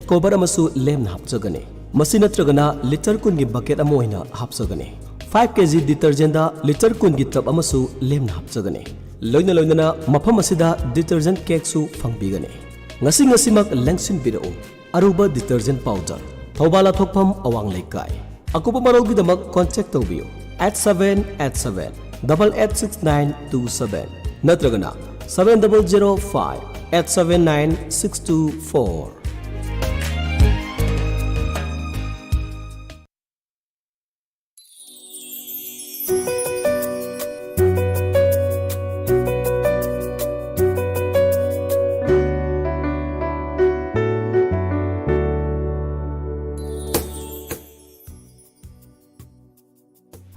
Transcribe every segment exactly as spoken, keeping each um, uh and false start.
Cover ꯑꯃꯁꯨ ꯂꯦꯝꯅ ꯍꯥꯞꯆꯒꯅꯤ꯫ ꯃꯁꯤ ꯅꯠꯇ꯭ꯔꯒꯅ ꯂꯤꯇꯔ ꯀꯨꯟꯒꯤ ꯕꯀꯦꯠ ꯑꯃ ꯑꯣꯏꯅ ꯍꯥꯞꯆꯒꯅꯤ꯫ ꯐꯥꯏꯚ ꯀꯦ ꯖꯤ ꯗꯤꯇꯔꯖꯦꯟꯗ ꯂꯤꯇꯔ ꯀꯨꯟꯒꯤ ꯇꯕ ꯑꯃꯁꯨ ꯂꯦꯝꯅ ꯍꯥꯞꯆꯒꯅꯤ꯫ ꯂꯣꯏꯅ ꯂꯣꯏꯅꯅ ꯃꯐꯝ ꯑꯁꯤꯗ ꯗꯤꯇꯔꯖꯦꯟ ꯀꯦꯛꯁꯨ ꯐꯪꯕꯤꯒꯅꯤ꯫ ꯉꯁꯤ ꯉꯁꯤꯃꯛ ꯂꯦꯡꯁꯤꯟꯕꯤꯔꯛꯎ꯫ ꯑꯔꯨꯕ ꯗꯤꯇꯔꯖꯦꯟ ꯄꯥꯎꯗꯔ, ꯊꯧꯕꯥꯜ ꯂꯥꯊꯣꯛꯐꯝ ꯑꯋꯥꯡ ꯂꯩꯀꯥꯏ꯫ ꯑꯀꯨꯞꯄ ꯃꯔꯣꯜꯒꯤꯗꯃꯛ ꯀꯣꯟꯇꯦꯛ ꯇꯧꯕꯤꯌꯨ, eight seven eight seven double eight six nine two seven ꯅꯠꯇ꯭ꯔꯒꯅ seven double zero five eight seven nine six two four꯫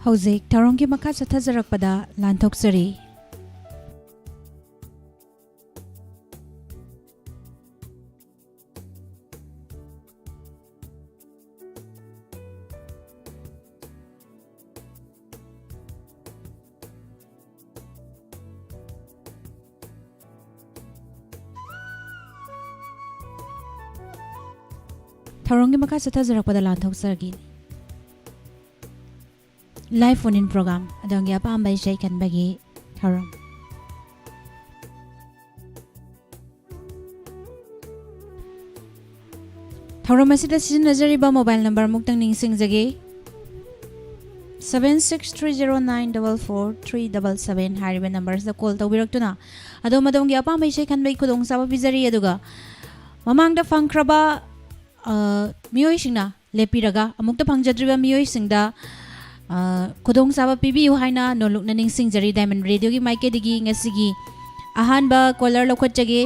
ꯍꯧꯖꯤꯛ ꯊꯧꯔꯝꯒꯤ ꯃꯈꯥ ꯆꯠꯊꯖꯔꯛꯄꯗ ꯂꯥꯟꯊꯣꯛꯆꯔꯤ꯫ ꯊꯧꯔꯝꯒꯤ ꯃꯈꯥ ꯆꯠꯊꯖꯔꯛꯄꯗ ꯂꯥꯟꯊꯣꯛꯆꯔꯒꯦ꯫ Live phone in program, ꯑꯗꯣꯝꯒꯤ ꯑꯄꯥꯝꯕ ꯏꯁꯩ ꯈꯟꯕꯒꯤ ꯊꯧꯔꯝ꯫ ꯊꯧꯔꯝ ꯑꯁꯤꯗ ꯁꯤꯖꯤꯟꯅꯖꯔꯤꯕ mobile number ꯑꯃꯨꯛꯇꯪ ꯅꯤꯡꯁꯤꯡꯖꯒꯦ, seven six three zero nine double four three double seven ꯍꯥꯏꯔꯤꯕ number ꯑꯁꯤꯗ call ꯇꯧꯕꯤꯔꯛꯇꯨꯅ ꯑꯗꯣꯝ ꯑꯗꯣꯝꯒꯤ ꯑꯄꯥꯝꯕ ꯏꯁꯩ ꯈꯟꯕꯒꯤ ꯈꯨꯗꯣꯡꯆꯥꯕ ꯄꯤꯖꯔꯤ꯫ ꯑꯗꯨꯒ ꯃꯃꯥꯡꯗ ꯐꯪꯈ꯭ꯔꯕ, ꯑ, ꯃꯤꯑꯣꯏꯁꯤꯡꯅ ꯂꯦꯞꯄꯤꯔꯒ ꯑꯃꯨꯛꯇ ꯐꯪꯖꯗ꯭ꯔꯤꯕ ꯃꯤꯑꯣꯏꯁꯤꯡꯗ, ꯑ, ꯈꯨꯗꯣꯡꯆꯥꯕ ꯄꯤꯕꯤꯌꯨ ꯍꯥꯏꯅ ꯅꯣꯜꯂꯨꯛꯅ ꯅꯤꯡꯁꯤꯡꯖꯔꯤ꯫ Diamond Radio ꯒꯤ ꯃꯥꯏꯀꯩꯗꯒꯤ ꯉꯁꯤꯒꯤ ꯑꯍꯥꯟꯕ caller ꯂꯧꯈꯠꯆꯒꯦ꯫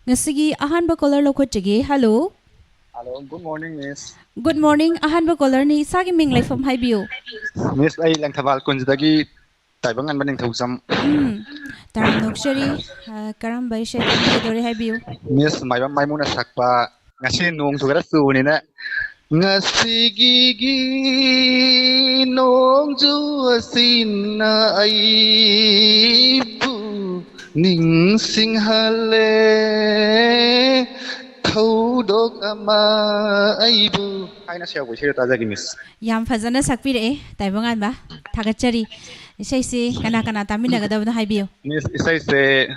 ꯉꯁꯤꯒꯤ ꯑꯍꯥꯟꯕ ꯀꯣꯂꯔ ꯂꯧꯈꯠꯆꯒꯦ꯫ Hello. Hello, good morning, Miss. Good morning. ꯑꯍꯥꯟꯕ ꯀꯣꯂꯔꯅꯤ꯫ ꯏꯁꯥꯒꯤ ꯃꯤꯡ ꯂꯩꯐꯝ ꯍꯥꯏꯕꯤꯌꯨ꯫ Miss, ꯑꯩ ꯂꯪꯊꯕꯥꯜ ꯀꯨꯟꯖꯗꯒꯤ ꯇꯥꯏꯕꯪꯉꯥꯟꯕ ꯅꯤꯡꯊꯧꯖꯝ꯫ ꯎꯝ꯫ ꯇꯥꯔꯝ ꯅꯣꯛꯆꯔꯤ꯫ ꯑ, ꯀꯔꯝꯕ ꯏꯁꯩ ꯇꯝꯕꯤꯒꯗꯧꯔꯤ ꯍꯥꯏꯕꯤꯌꯨ꯫ Miss ꯃꯥꯏꯕꯝ ꯃꯥꯏꯃꯨꯅ ꯁꯛꯄ ꯉꯁꯤ ꯅꯣꯡꯁꯨ ꯈꯔ ꯆꯨꯕꯅꯤꯅ ꯉꯁꯤꯒꯤ ꯅꯣꯡꯖꯨ ꯑꯁꯤꯅ ꯑꯩꯕꯨ ꯅꯤꯡꯁꯤꯡꯍꯜꯂꯦ ꯊꯧꯗꯣꯛ ꯑꯃ ꯑꯩꯕꯨ ꯍꯥꯏꯅ ꯁꯦꯡꯕ ꯏꯁꯩꯗꯣ ꯇꯥꯖꯒꯦ, Miss꯫ ꯌꯥꯝ ꯐꯖꯅ ꯁꯛꯄꯤꯔꯛꯑꯦ ꯇꯥꯏꯕꯪꯉꯥꯟꯕ꯫ ꯊꯥꯒꯠꯆꯔꯤ꯫ ꯏꯁꯩꯁꯤ ꯀꯅꯥ ꯀꯅꯥ ꯇꯥꯃꯤꯟꯅꯒꯗꯕꯅꯣ ꯍꯥꯏꯕꯤꯌꯨ꯫ Miss, ꯏꯁꯩꯁꯦ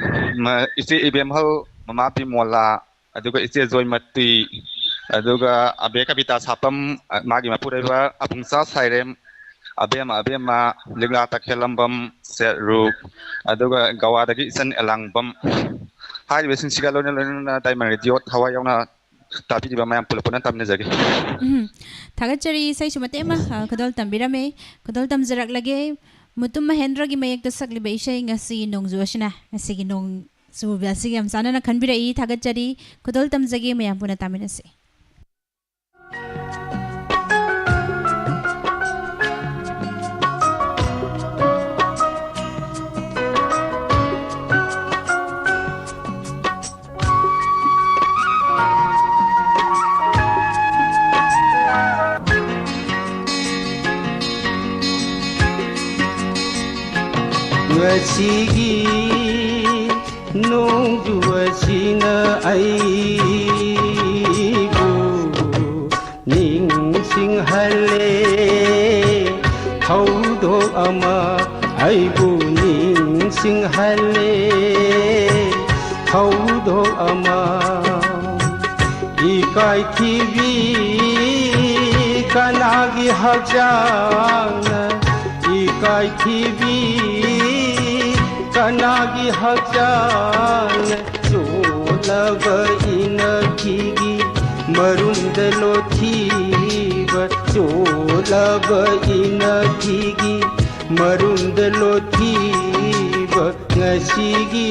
ꯃ- ꯏꯆꯦ ꯏꯕꯦꯝꯍꯜ, ꯃꯃꯥ ꯕꯤꯃꯣꯂꯥ, ꯑꯗꯨꯒ ꯏꯆꯦ ꯖꯣꯏꯃꯇꯤ, ꯑꯗꯨꯒ ꯑꯕꯦ ꯀꯕꯤꯇꯥ ꯁꯥꯄꯝ, ꯑ, ꯃꯥꯒꯤ ꯃꯄꯨꯔꯣꯏꯕ ꯑꯕꯨꯡꯆꯥ ꯁꯥꯏꯔꯦꯝ, ꯑꯕꯦꯝꯃ ꯑꯕꯦꯝꯃ, ꯂꯤꯛꯂꯥ ꯇꯈꯦꯜꯂꯝꯕꯝ, ꯁꯦꯠꯔꯨꯛ, ꯑꯗꯨꯒ ꯒꯋꯥꯗꯒꯤ ꯏꯆꯟ ꯑꯦꯂꯥꯡꯕꯝ꯫ ꯍꯥꯏꯔꯤꯕꯁꯤꯡꯁꯤꯒ ꯂꯣꯏꯅ ꯂꯣꯏꯅꯅ ꯗꯥꯏꯃꯟ ꯔꯦꯗꯤꯑꯣ ꯊꯋꯥꯏ ꯌꯥꯎꯅ ꯇꯥꯕꯤꯔꯤꯕ ꯃꯌꯥꯝ ꯄꯨꯂꯞ ꯄꯨꯟꯅ ꯇꯥꯃꯤꯟꯅꯖꯒꯦ꯫ ꯎꯝ꯫ ꯊꯥꯒꯠꯆꯔꯤ꯫ ꯏꯁꯩꯁꯨ ꯃꯇꯦꯛ ꯑꯃ, ꯑ, ꯈꯨꯗꯣꯜ ꯇꯝꯕꯤꯔꯝꯃꯦ꯫ ꯈꯨꯗꯣꯜ ꯇꯝꯖꯔꯛꯂꯒꯦ꯫ ꯃꯨꯇꯨꯝ ꯃꯍꯦꯟꯗ꯭ꯔꯒꯤ ꯃꯌꯦꯛꯇ ꯁꯛꯂꯤꯕ ꯏꯁꯩ ꯉꯁꯤ ꯅꯣꯡꯖꯨ ꯑꯁꯤꯅ, ꯉꯁꯤꯒꯤ ꯅꯣꯡ ꯆꯨꯕ ꯑꯁꯤꯒ ꯌꯥꯝ ꯆꯥꯟꯅꯅ ꯈꯟꯕꯤꯔꯛꯏ꯫ ꯊꯥꯒꯠꯆꯔꯤ꯫ ꯈꯨꯗꯣꯜ ꯇꯝꯖꯒꯦ꯫ ꯃꯌꯥꯝ ꯄꯨꯟꯅ ꯇꯥꯃꯤꯟꯅꯁꯤ꯫ ꯉꯁꯤꯒꯤ ꯅꯣꯡꯖꯨ ꯑꯁꯤꯅ ꯑꯩꯕꯨ ꯅꯤꯡꯁꯤꯡꯍꯜꯂꯦ꯫ ꯊꯧꯗꯣꯛ ꯑꯃ ꯑꯩꯕꯨ ꯅꯤꯡꯁꯤꯡꯍꯜꯂꯦ꯫ ꯊꯧꯗꯣꯛ ꯑꯃ ꯏꯀꯥꯏꯊꯤꯕꯤ ꯀꯅꯥꯒꯤ ꯍꯛꯆꯥꯡꯅ ꯏꯀꯥꯏꯊꯤꯕꯤ ꯀꯅꯥꯒꯤ ꯍꯛꯆꯥꯡꯅ ꯆꯣꯠꯂꯕ ꯏꯅꯈꯤꯒꯤ ꯃꯔꯨꯝꯗ ꯂꯣꯠꯈꯤꯕ ꯆꯣꯠꯂꯕ ꯏꯅꯈꯤꯒꯤ ꯃꯔꯨꯝꯗ ꯂꯣꯠꯈꯤꯕ ꯉꯁꯤꯒꯤ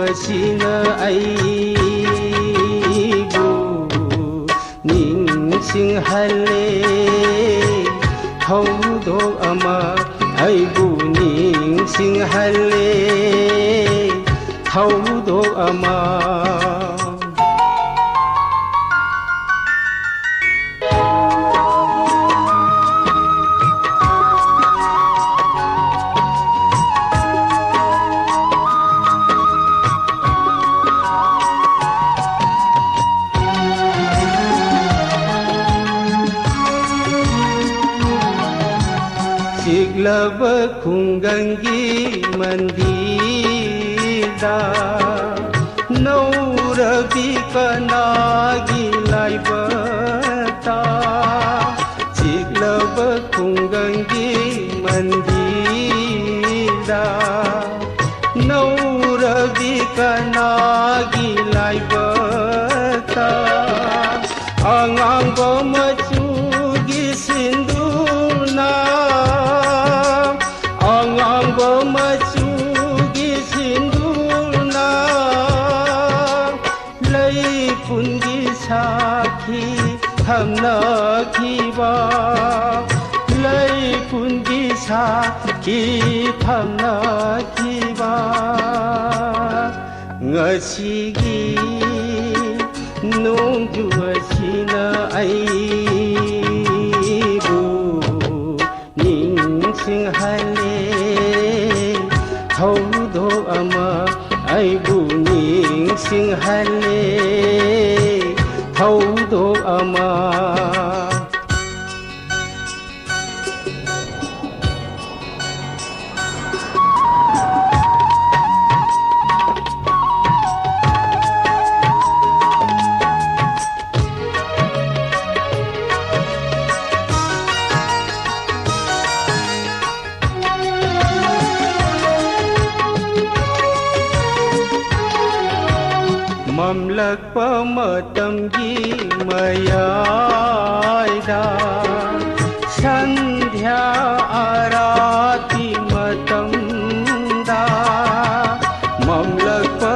ꯑꯁꯤꯅ ꯑꯩꯕꯨ ꯅꯤꯡꯁꯤꯡꯍꯜꯂꯦ꯫ ꯊꯧꯗꯣꯛ ꯑꯃ ꯑꯩꯕꯨ ꯅꯤꯡꯁꯤꯡꯍꯜꯂꯦ꯫ ꯊꯧꯗꯣꯛ ꯑꯃ꯫ ꯆꯤꯛꯂꯕ ꯈꯨꯡꯒꯪꯒꯤ ꯃꯟꯗꯤꯔꯗ ꯅꯧꯔꯕꯤ ꯀꯅꯥꯒꯤ ꯂꯥꯏꯕꯛꯇ? ꯆꯤꯛꯂꯕ ꯈꯨꯡꯒꯪꯒꯤ ꯃꯟꯗꯤꯔꯗ ꯅꯧꯔꯕꯤ ꯀꯅꯥꯒꯤ ꯂꯥꯏꯕꯛꯇ? ꯑꯉꯥꯡꯕ ꯃꯆꯨꯒꯤ ꯁꯤꯟꯗꯨꯔꯅ, ꯑꯉꯥꯡꯕ ꯃꯆꯨꯒꯤ ꯁꯤꯟꯗꯨꯔꯅ ꯂꯩꯄꯨꯟꯒꯤ ꯁꯥꯈꯤ ꯊꯝꯅꯈꯤꯕ, ꯂꯩꯄꯨꯟꯒꯤ ꯁꯥꯈꯤ ꯊꯝꯅꯈꯤꯕ ꯉꯁꯤꯒꯤ ꯅꯣꯡꯖꯨ ꯑꯁꯤꯅ ꯑꯩꯕꯨ ꯅꯤꯡꯁꯤꯡꯍꯜꯂꯦ꯫ ꯊꯧꯗꯣꯛ ꯑꯃ ꯑꯩꯕꯨ ꯅꯤꯡꯁꯤꯡꯍꯜꯂꯦ꯫ ꯊꯧꯗꯣꯛ ꯑꯃ꯫ ꯃꯝꯂꯛꯄ ꯃꯇꯝꯒꯤ ꯃꯌꯥꯏꯗ ꯁꯟꯙ꯭ꯌꯥ ꯑꯥꯔꯥꯇꯤ ꯃꯇꯝꯗ, ꯃꯝꯂꯛꯄ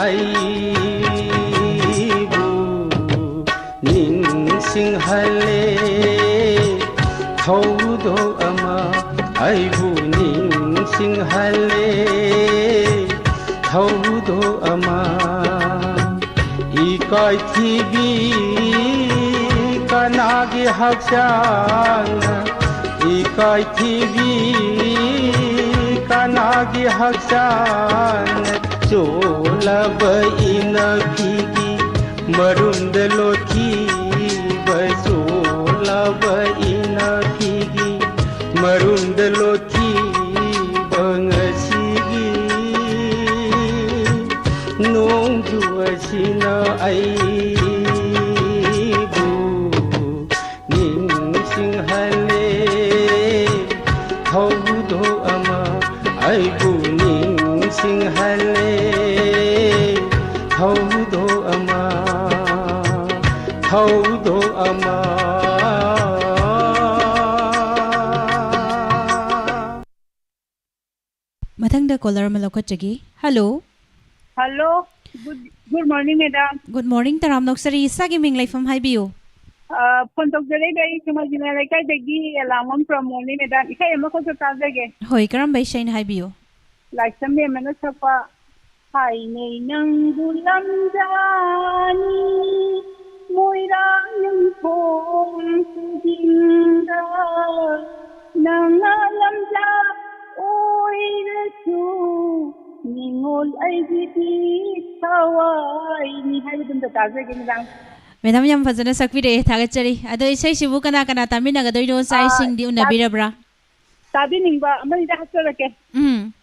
ꯑꯩꯕꯨ ꯅꯤꯡꯁꯤꯡꯍꯜꯂꯦ꯫ ꯊꯧꯗꯣꯛ ꯑꯃ ꯑꯩꯕꯨ ꯅꯤꯡꯁꯤꯡꯍꯜꯂꯦ꯫ ꯊꯧꯗꯣꯛ ꯑꯃ ꯏꯀꯥꯏꯊꯤꯕꯤ ꯀꯅꯥꯒꯤ ꯍꯛꯆꯥꯡꯅ ꯏꯀꯥꯏꯊꯤꯕꯤ ꯀꯅꯥꯒꯤ ꯍꯛꯆꯥꯡꯅ ꯆꯣꯠꯂꯕ ꯏꯅꯐꯤꯒꯤ ꯃꯔꯨꯝꯗ ꯂꯣꯠꯈꯤꯕ ꯆꯣꯠꯂꯕ ꯏꯅꯐꯤꯒꯤ ꯃꯔꯨꯝꯗ ꯂꯣꯠꯈꯤꯕ ꯉꯁꯤꯒꯤ ꯅꯣꯡꯖꯨ ꯑꯁꯤꯅ ꯑꯩꯕꯨ ꯅꯤꯡꯁꯤꯡꯍꯜꯂꯦ꯫ ꯊꯧꯗꯣꯛ ꯑꯃ ꯑꯩꯕꯨ ꯅꯤꯡꯁꯤꯡꯍꯜꯂꯦ꯫ ꯊꯧꯗꯣꯛ ꯑꯃ ꯊꯧꯗꯣꯛ ꯑꯃ꯫ ꯃꯊꯪꯗ ꯀꯣꯂꯔ ꯑꯃ ꯂꯧꯈꯠꯆꯒꯦ꯫ Hello. Hello. Good morning madam. Good morning, ꯇꯔꯥꯝ ꯅꯣꯛꯆꯔꯤ꯫ ꯏꯁꯥꯒꯤ ꯃꯤꯡ, ꯂꯩꯐꯝ ꯍꯥꯏꯕꯤꯌꯨ꯫ ꯑ, ꯐꯣꯟ ꯇꯧꯖꯔꯛꯏꯕ ꯑꯩ ꯁꯤꯡꯖꯃꯩ ꯂꯩꯀꯥꯏꯗꯒꯤ ꯑꯦꯂꯥꯡꯕꯝ ꯄ꯭ꯔꯃꯣꯗꯅꯤ ꯃꯦꯗꯥꯝ꯫ ꯏꯁꯩ ꯑꯃꯈꯛꯇ ꯇꯥꯖꯒꯦ꯫ ꯍꯣꯏ, ꯀꯔꯝꯕ ꯏꯁꯩꯅꯣ ꯍꯥꯏꯕꯤꯌꯨ꯫ ꯂꯥꯏꯁ꯭ꯔꯝ ꯃꯦꯝ ꯑꯃꯅ ꯁꯛꯄ ꯍꯥꯏꯅꯩ ꯅꯪꯕꯨ ꯂꯝꯖꯥꯅꯤ ꯃꯣꯏꯔꯥꯡ ꯅꯤꯡꯈꯣꯡ ꯆꯤꯡꯗ ꯅꯪꯅ ꯂꯝꯖꯥ ꯑꯣꯏꯔꯁꯨ ꯅꯤꯉꯣꯜ ꯑꯩꯒꯤꯗꯤ ꯊꯋꯥꯏꯅꯤ ꯍꯥꯏꯕꯗꯨꯝꯇ ꯇꯥꯖꯒꯦ ꯃꯦꯗꯥꯝ꯫ ꯃꯦꯗꯥꯝ ꯌꯥꯝ ꯐꯖꯅ ꯁꯛꯄꯤꯔꯛꯑꯦ, ꯊꯥꯒꯠꯆꯔꯤ꯫ ꯑꯗꯣ ꯏꯁꯩꯁꯤꯕꯨ ꯀꯅꯥ ꯀꯅꯥ ꯇꯥꯃꯤꯟꯅꯒꯗꯣꯏꯅꯣ, ꯆꯥꯛ ꯑꯥ, ꯏꯁꯤꯡꯗꯤ ꯇꯥ-, ꯎꯅꯕꯤꯔꯕ꯭ꯔꯥ? ꯇꯥꯕꯤꯅꯤꯡꯕ ꯑꯃꯅꯤꯗ ꯍꯥꯞꯆꯔꯛꯀꯦ꯫ ꯎꯝ꯫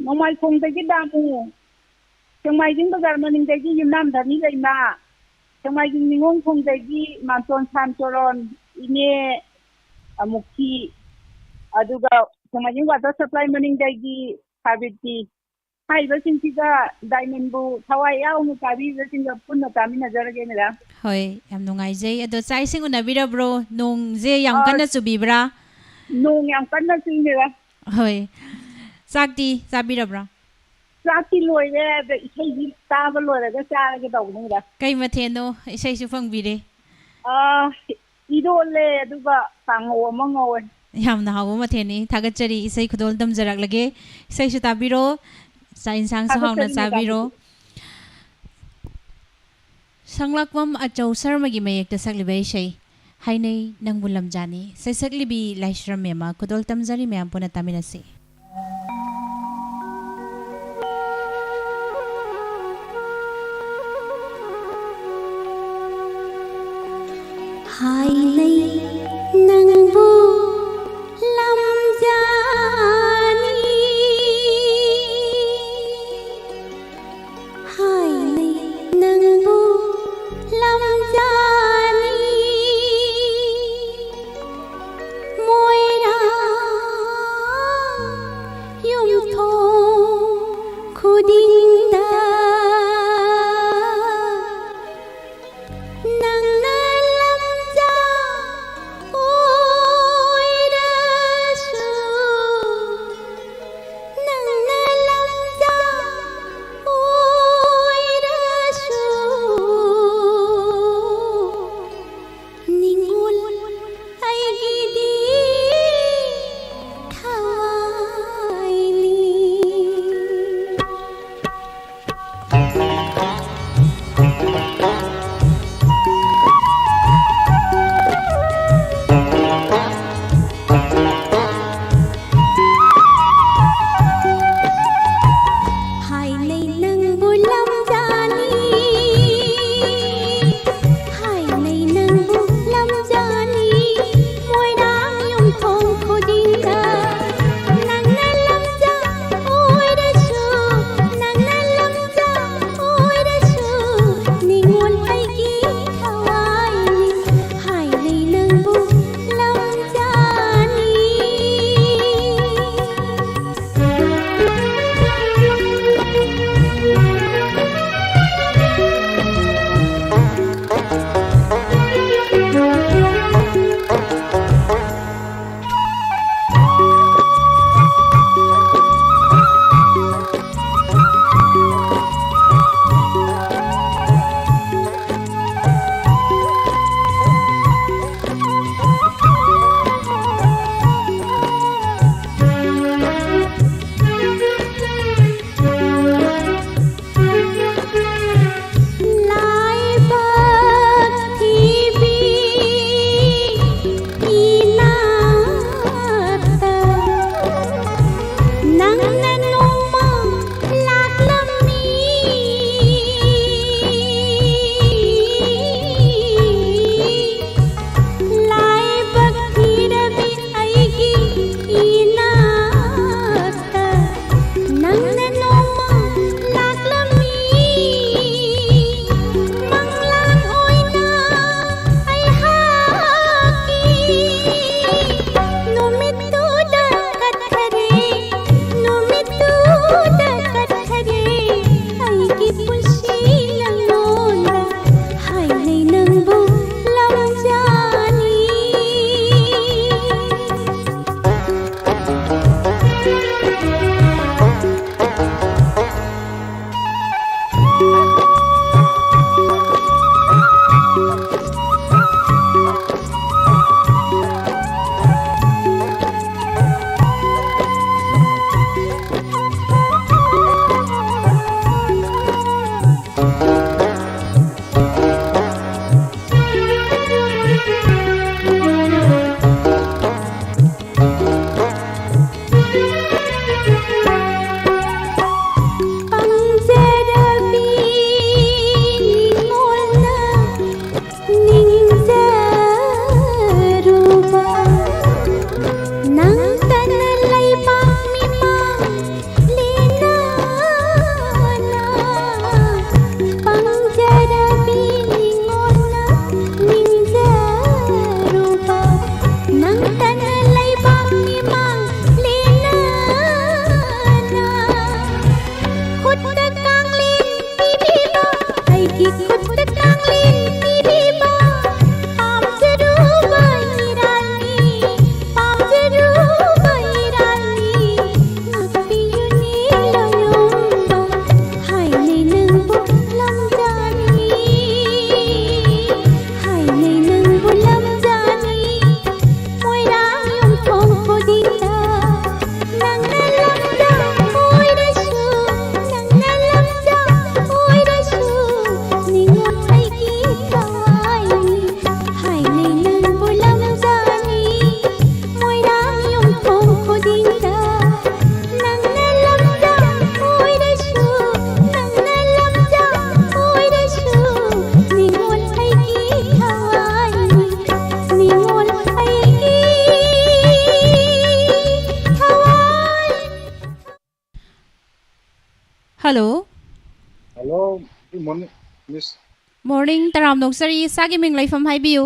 ꯅꯣꯡꯃꯥꯏꯈꯣꯡꯗꯒꯤ ꯗꯥꯃꯨ, ꯁꯦꯡꯃꯥꯏꯖꯤꯡ ꯕꯖꯥꯔ ꯃꯅꯤꯡꯗꯒꯤ ꯌꯨꯝꯅꯥꯝ ꯙꯅꯤ ꯂꯩꯃ, ꯁꯦꯡꯃꯥꯏꯖꯤꯡ ꯅꯤꯉꯣꯜꯈꯣꯡꯗꯒꯤ ꯃꯥꯝꯇꯣꯟ ꯁꯥꯝꯆꯣꯔꯣꯟ, ꯏꯅꯦ ꯑꯃꯨꯛꯀꯤ, ꯑꯗꯨꯒ ꯁꯦꯡꯃꯥꯏꯖꯤꯡ ꯋꯥꯇꯔ ꯁꯄ꯭ꯂꯥꯏ ꯃꯅꯤꯡꯗꯒꯤ ꯁꯥꯕꯤꯇꯤ꯫ ꯍꯥꯏꯔꯤꯕꯁꯤꯡꯁꯤꯒ ꯗꯥꯏꯃꯟꯕꯨ ꯊꯋꯥꯏ ꯌꯥꯎꯅ ꯇꯥꯕꯤꯕꯁꯤꯡꯒ ꯄꯨꯟꯅ ꯇꯥꯃꯤꯟꯅꯖꯔꯒꯦ ꯃꯦꯗꯥꯝ꯫ ꯍꯣꯏ, ꯌꯥꯝ ꯅꯨꯡꯉꯥꯏꯖꯩ꯫ ꯑꯗꯣ ꯆꯥꯛ ꯏꯁꯤꯡ ꯎꯅꯕꯤꯔꯕ꯭ꯔꯣ? ꯅꯣꯡꯁꯦ ꯌꯥꯝ ꯑꯥ, ꯀꯟꯅ ꯆꯨꯕꯤꯕ꯭ꯔꯥ? ꯅꯣꯡ ꯌꯥꯝ ꯀꯟꯅ ꯆꯨꯏ ꯃꯦꯗꯥꯝ꯫ ꯍꯣꯏ꯫ ꯆꯥꯛꯇꯤ ꯆꯥꯕꯤꯔꯕ꯭ꯔꯥ? ꯆꯥꯛꯇꯤ ꯂꯣꯏꯔꯦ, ꯑꯗ ꯏꯁꯩꯗꯤ ꯇꯥꯕ ꯂꯣꯏꯔꯒ ꯆꯥꯔꯒꯦ ꯇꯧꯕꯅꯤꯗ꯫ ꯀꯩ ꯃꯊꯦꯜꯅꯣ? ꯏꯁꯩꯁꯨ ꯐꯪꯕꯤꯔꯦ꯫ ꯑ, ꯏꯔꯣꯜꯂꯦ, ꯑꯗꯨꯒ ꯀꯥꯡꯉꯧ ꯑꯃ ꯉꯧꯋꯦ꯫ ꯌꯥꯝꯅ ꯍꯥꯎꯕ ꯃꯊꯦꯜꯅꯤ꯫ ꯊꯥꯒꯠꯆꯔꯤ꯫ ꯏꯁꯩ ꯈꯨꯗꯣꯜ ꯇꯝꯖꯔꯛꯂꯒꯦ꯫ ꯏꯁꯩꯁꯨ ꯇꯥꯕꯤꯔꯣ, ꯆꯥꯛ ꯏꯟꯁꯥꯡꯁꯨ ꯍꯥꯎꯅ ꯊꯥꯒꯠꯆꯔꯤ, ꯃꯦꯗꯥꯝ꯫ ꯆꯥꯕꯤꯔꯣ꯫ ꯁꯪꯂꯥꯛꯄꯝ ꯑꯆꯧ ꯁꯔꯃꯒꯤ ꯃꯌꯦꯛꯇ ꯁꯛꯂꯤꯕ ꯏꯁꯩ ꯍꯥꯏꯅꯩ ꯅꯪꯕꯨ ꯂꯝꯖꯥꯅꯤ꯫ ꯁꯩꯁꯛꯂꯤꯕꯤ ꯂꯥꯏꯁ꯭ꯔꯝ ꯃꯦꯝꯃ꯫ ꯈꯨꯗꯣꯜ ꯇꯝꯖꯔꯤ, ꯃꯌꯥꯝ ꯄꯨꯟꯅ ꯇꯥꯃꯤꯟꯅꯁꯤ꯫ ꯍꯥꯏꯅꯩ ꯅꯪꯕꯨ ꯂꯝꯖꯥꯅꯤ, ꯍꯥꯏꯅꯩ ꯅꯪꯕꯨ ꯂꯝꯖꯥꯅꯤ꯫ ꯃꯣꯏꯔꯥꯡ ꯌꯨꯝꯊꯣꯡ ꯈꯨꯗꯤꯡꯗ ꯅꯪꯅ ꯂꯝꯖꯥ ꯑꯣ ꯅꯪꯉꯣꯟꯗ ꯍꯥꯏꯅꯩ ꯅꯪꯕꯨ ꯂꯝꯖꯥꯅꯤ꯫ ꯄꯥꯝꯖꯔꯕꯤ ꯅꯤꯡꯉꯣꯜꯅ ꯅꯤꯡꯖꯔꯨꯕ ꯅꯪꯇꯅ ꯂꯩꯕꯥꯛ ꯃꯤꯃꯥꯡ ꯂꯦꯅꯥꯅ ꯄꯥꯝꯖꯔꯕꯤ ꯅꯤꯡꯉꯣꯜꯅ ꯅꯤꯡꯖꯔꯨꯕ ꯅꯪꯇꯅ ꯂꯩꯕꯥꯛ ꯃꯤꯃꯥꯡ ꯂꯦꯅꯥꯅ ꯈꯨꯠꯇ ꯀꯥꯡꯂꯦꯟ ꯄꯤꯕꯤꯕ ꯑꯩꯒꯤ ꯈꯨꯠꯇ ꯀꯥꯡꯂꯦꯟ ꯄꯤꯕꯤꯕ ꯄꯥꯝꯖꯔꯨꯕ ꯏꯔꯥꯜꯅꯤ ꯄꯥꯝꯖꯔꯨꯕ ꯏꯔꯥꯜꯅꯤ ꯉꯥꯛꯄꯤꯌꯨꯅꯦ ꯂꯣꯌꯣꯝꯕ ꯍꯥꯏꯅꯩ ꯅꯪꯕꯨ ꯂꯝꯖꯥꯅꯤ ꯍꯥꯏꯅꯩ ꯅꯪꯕꯨ ꯂꯝꯖꯥꯅꯤ ꯃꯣꯏꯔꯥꯡ ꯌꯨꯝꯊꯣꯡ ꯈꯨꯗꯤꯡꯗ ꯅꯪꯅ ꯂꯝꯖꯥ ꯑꯣꯏꯔꯁꯨ ꯅꯪꯅ ꯂꯝꯖꯥ ꯑꯣꯏꯔꯁꯨ ꯅꯤꯉꯣꯜ ꯑꯩꯒꯤ ꯊꯋꯥꯏꯅꯤ ꯍꯥꯏꯅꯩ ꯅꯪꯕꯨ ꯂꯝꯖꯥꯅꯤ ꯃꯣꯏꯔꯥꯡ ꯌꯨꯝꯊꯣꯡ ꯈꯨꯗꯤꯡꯗ ꯅꯪꯅ ꯂꯝꯖꯥ ꯑꯣꯏꯔꯁꯨ ꯅꯪꯅ ꯂꯝꯖꯥ ꯑꯣꯏꯔꯁꯨ ꯅꯤꯉꯣꯜ ꯑꯩꯒꯤ ꯊꯋꯥꯏꯅꯤ ꯅꯤꯉꯣꯜ ꯑꯩꯒꯤ ꯊꯋꯥꯏ꯫ Hello. Hello, good morning, Miss. Morning, ꯇꯔꯥꯝꯅ ꯑꯣꯛꯆꯔꯤ꯫ ꯏꯁꯥꯒꯤ ꯃꯤꯡ ꯂꯩꯐꯝ ꯍꯥꯏꯕꯤꯌꯨ꯫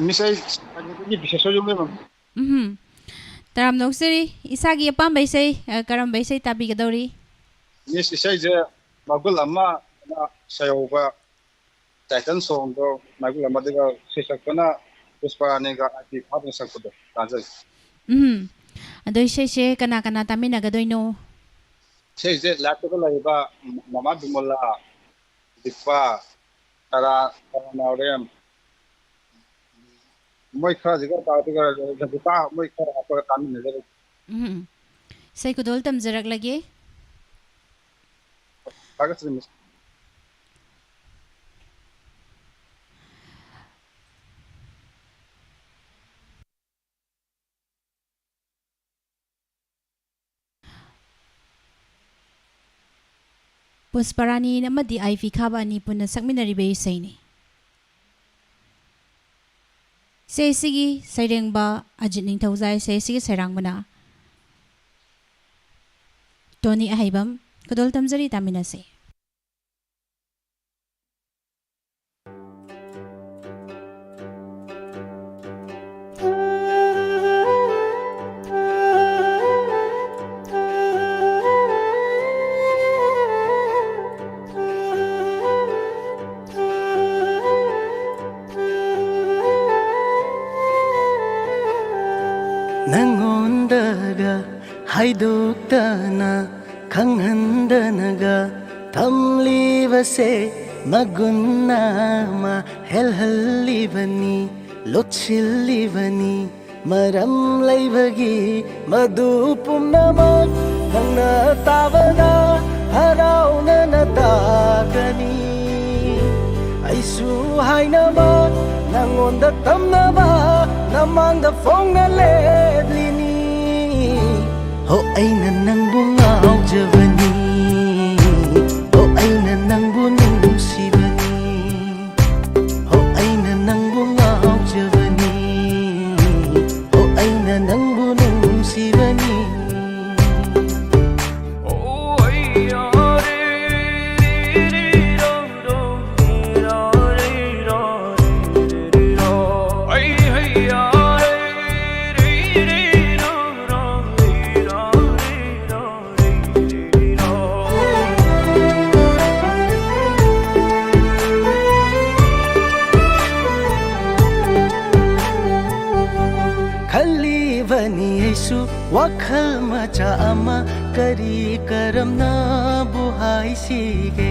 Miss, ꯑꯩ ꯁꯥꯏꯅꯤꯛꯇꯒꯤ ꯕꯤꯁꯦꯁꯣꯔ ꯌꯨꯝꯕꯦꯝꯕꯝ꯫ ꯎꯝ꯫ ꯇꯔꯥꯝꯅ ꯑꯣꯛꯆꯔꯤ꯫ ꯏꯁꯥꯒꯤ ꯑꯄꯥꯝꯕ ꯏꯁꯩ, ꯑ, ꯀꯔꯝꯕ ꯏꯁꯩ ꯇꯥꯕꯤꯒꯗꯧꯔꯤ? ꯃꯤꯁ, ꯏꯁꯩꯁꯦ ꯃꯒꯨꯟ ꯑꯃ ꯁꯩꯍꯧꯕ ꯇꯥꯏꯇꯜ ꯁꯣꯡꯗꯣ ꯃꯒꯨꯟ ꯑꯃ, ꯑꯗꯨꯒ ꯁꯩꯁꯛꯄꯅ ꯄꯨꯁꯄꯔꯥꯅꯤꯒ ꯑꯥꯏ ꯄꯤ ꯈꯥꯕꯅ ꯁꯛꯄꯗꯣ ꯇꯥꯖꯒꯦ꯫ ꯎꯝ꯫ ꯑꯗꯣ ꯏꯁꯩꯁꯦ ꯀꯅꯥ ꯀꯅꯥ ꯇꯥꯃꯤꯟꯅꯒꯗꯣꯏꯅꯣ? ꯏꯁꯩꯁꯦ ꯂꯥꯏꯞꯇꯒ ꯂꯩꯔꯤꯕ ꯃꯃꯥ ꯕꯤꯃꯣꯂꯥ, ꯗꯤꯄꯥ, ꯇꯔꯥ, ꯇꯔꯥ ꯅꯥꯎꯔꯦꯝ, ꯃꯣꯏ ꯈꯔꯁꯤꯒ ꯇꯥ-, ꯑꯗꯨꯒ ꯔꯟꯖꯤꯇꯥ, ꯃꯣꯏ ꯈꯔ ꯍꯥꯞꯄꯒ ꯇꯥꯃꯤꯟꯅꯖꯔꯒꯦ꯫ ꯎꯝ꯫ ꯏꯁꯩ ꯈꯨꯗꯣꯜ ꯇꯝꯖꯔꯛꯂꯒꯦ꯫ ꯊꯥꯒꯠꯆꯔꯤ, ꯃꯤꯁ꯫ ꯄꯨꯁꯄꯔꯥꯅꯤ ꯑꯃꯗꯤ ꯑꯥꯏ ꯄꯤ ꯈꯥꯕ ꯑꯅꯤ ꯄꯨꯟꯅ ꯁꯛꯃꯤꯟꯅꯔꯤꯕ ꯏꯁꯩꯅꯤ꯫ ꯏꯁꯩꯁꯤꯒꯤ ꯁꯩꯔꯦꯡꯕ ꯑꯖꯤꯠ ꯅꯤꯡꯊꯧꯖꯥꯏ, ꯏꯁꯩꯁꯤꯒꯤ ꯁꯩꯔꯥꯡꯕꯅ ꯇꯣꯅꯤ ꯑꯍꯩꯕꯝ꯫ ꯈꯨꯗꯣꯜ ꯇꯝꯖꯔꯤ, ꯇꯥꯃꯤꯟꯅꯁꯤ꯫ ꯅꯪꯉꯣꯟꯗꯒ ꯍꯥꯏꯗꯣꯛꯇꯅ, ꯈꯪꯍꯟꯗꯅꯒ ꯊꯝꯂꯤꯕꯁꯦ ꯃꯒꯨꯟ ꯑꯃ ꯍꯦꯜꯍꯜꯂꯤꯕꯅꯤ, ꯂꯣꯠꯁꯤꯜꯂꯤꯕꯅꯤ꯫ ꯃꯔꯝ ꯂꯩꯕꯒꯤ ꯃꯗꯨ ꯄꯨꯝꯅꯃꯛ ꯅꯪꯅ ꯇꯥꯕꯗ ꯍꯔꯥꯎꯅꯅ ꯇꯥꯒꯅꯤ꯫ ꯑꯩꯁꯨ ꯍꯥꯏꯅꯕ ꯅꯪꯉꯣꯟꯗ ꯇꯝꯅꯕ ꯅꯃꯥꯡꯗ ꯐꯣꯡꯅ ꯂꯦꯞꯂꯤꯅꯤ꯫ ꯍꯣ ꯑꯩꯅ ꯅꯪꯕꯨ ꯉꯥꯎꯖꯕꯅꯤ꯫ ꯍꯣ ꯑꯩꯅ ꯅꯪꯕꯨ ꯅꯨꯡꯁꯤꯕꯅꯤ꯫ ꯍꯣ ꯑꯩꯅ ꯅꯪꯕꯨ ꯉꯥꯎꯖꯕꯅꯤ꯫ ꯍꯣ ꯑꯩꯅ ꯅꯪꯕꯨ ꯅꯨꯡꯁꯤꯕꯅꯤ꯫ ꯋꯥꯈꯜ ꯃꯆꯥ ꯑꯃ ꯀꯔꯤ ꯀꯔꯝꯅꯕꯨ ꯍꯥꯏꯁꯤꯒꯦ?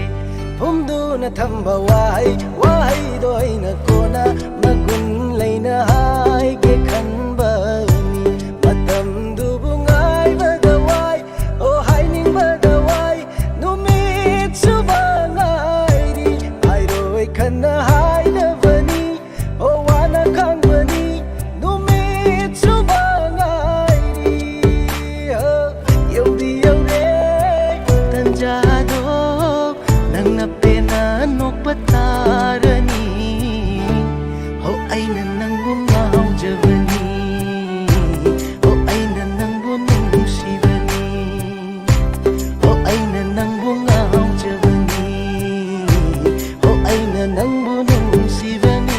ꯐꯨꯝꯗꯨꯅ ꯊꯝꯕ ꯋꯥꯍꯩ, ꯋꯥꯍꯩꯗꯣ ꯑꯩꯅ ꯀꯣꯟꯅ ꯃꯒꯨꯟ ꯂꯩꯅ ꯍꯥꯏꯒꯦ ꯈꯟꯕꯅꯤ꯫ ꯃꯇꯝꯗꯨꯕꯨ ꯉꯥꯏꯕꯗ ꯋꯥꯏ, ꯑꯣ ꯍꯥꯏꯅꯤꯡꯕꯗ ꯋꯥꯏ, ꯅꯨꯃꯤꯠ ꯆꯨꯞꯄ ꯉꯥꯏꯔꯤ꯫ ꯍꯥꯏꯔꯣꯏ ꯈꯟꯅ ꯍꯥꯏꯗꯕꯅꯤ, ꯑꯣ ꯋꯥꯅ ꯈꯥꯡꯕꯅꯤ, ꯅꯨꯃꯤꯠ ꯆꯨꯞꯄ ꯉꯥꯏꯔꯤ꯫ ꯑꯣ, ꯌꯧꯗꯤ ꯌꯧꯔꯦ ꯇꯟꯖꯥꯗꯣ, ꯅꯪꯅ ꯄꯦꯟꯅ ꯅꯣꯛꯄ ꯇꯥꯔꯅꯤ꯫ ꯍꯣ, ꯑꯩꯅ ꯅꯪꯕꯨ ꯉꯥꯎꯖꯕꯅꯤ꯫ ꯍꯣ, ꯑꯩꯅ ꯅꯪꯕꯨ ꯅꯨꯡꯁꯤꯕꯅꯤ꯫ ꯍꯣ, ꯑꯩꯅ ꯅꯪꯕꯨ ꯉꯥꯎꯖꯕꯅꯤ꯫ ꯍꯣ, ꯑꯩꯅ ꯅꯪꯕꯨ ꯅꯨꯡꯁꯤꯕꯅꯤ꯫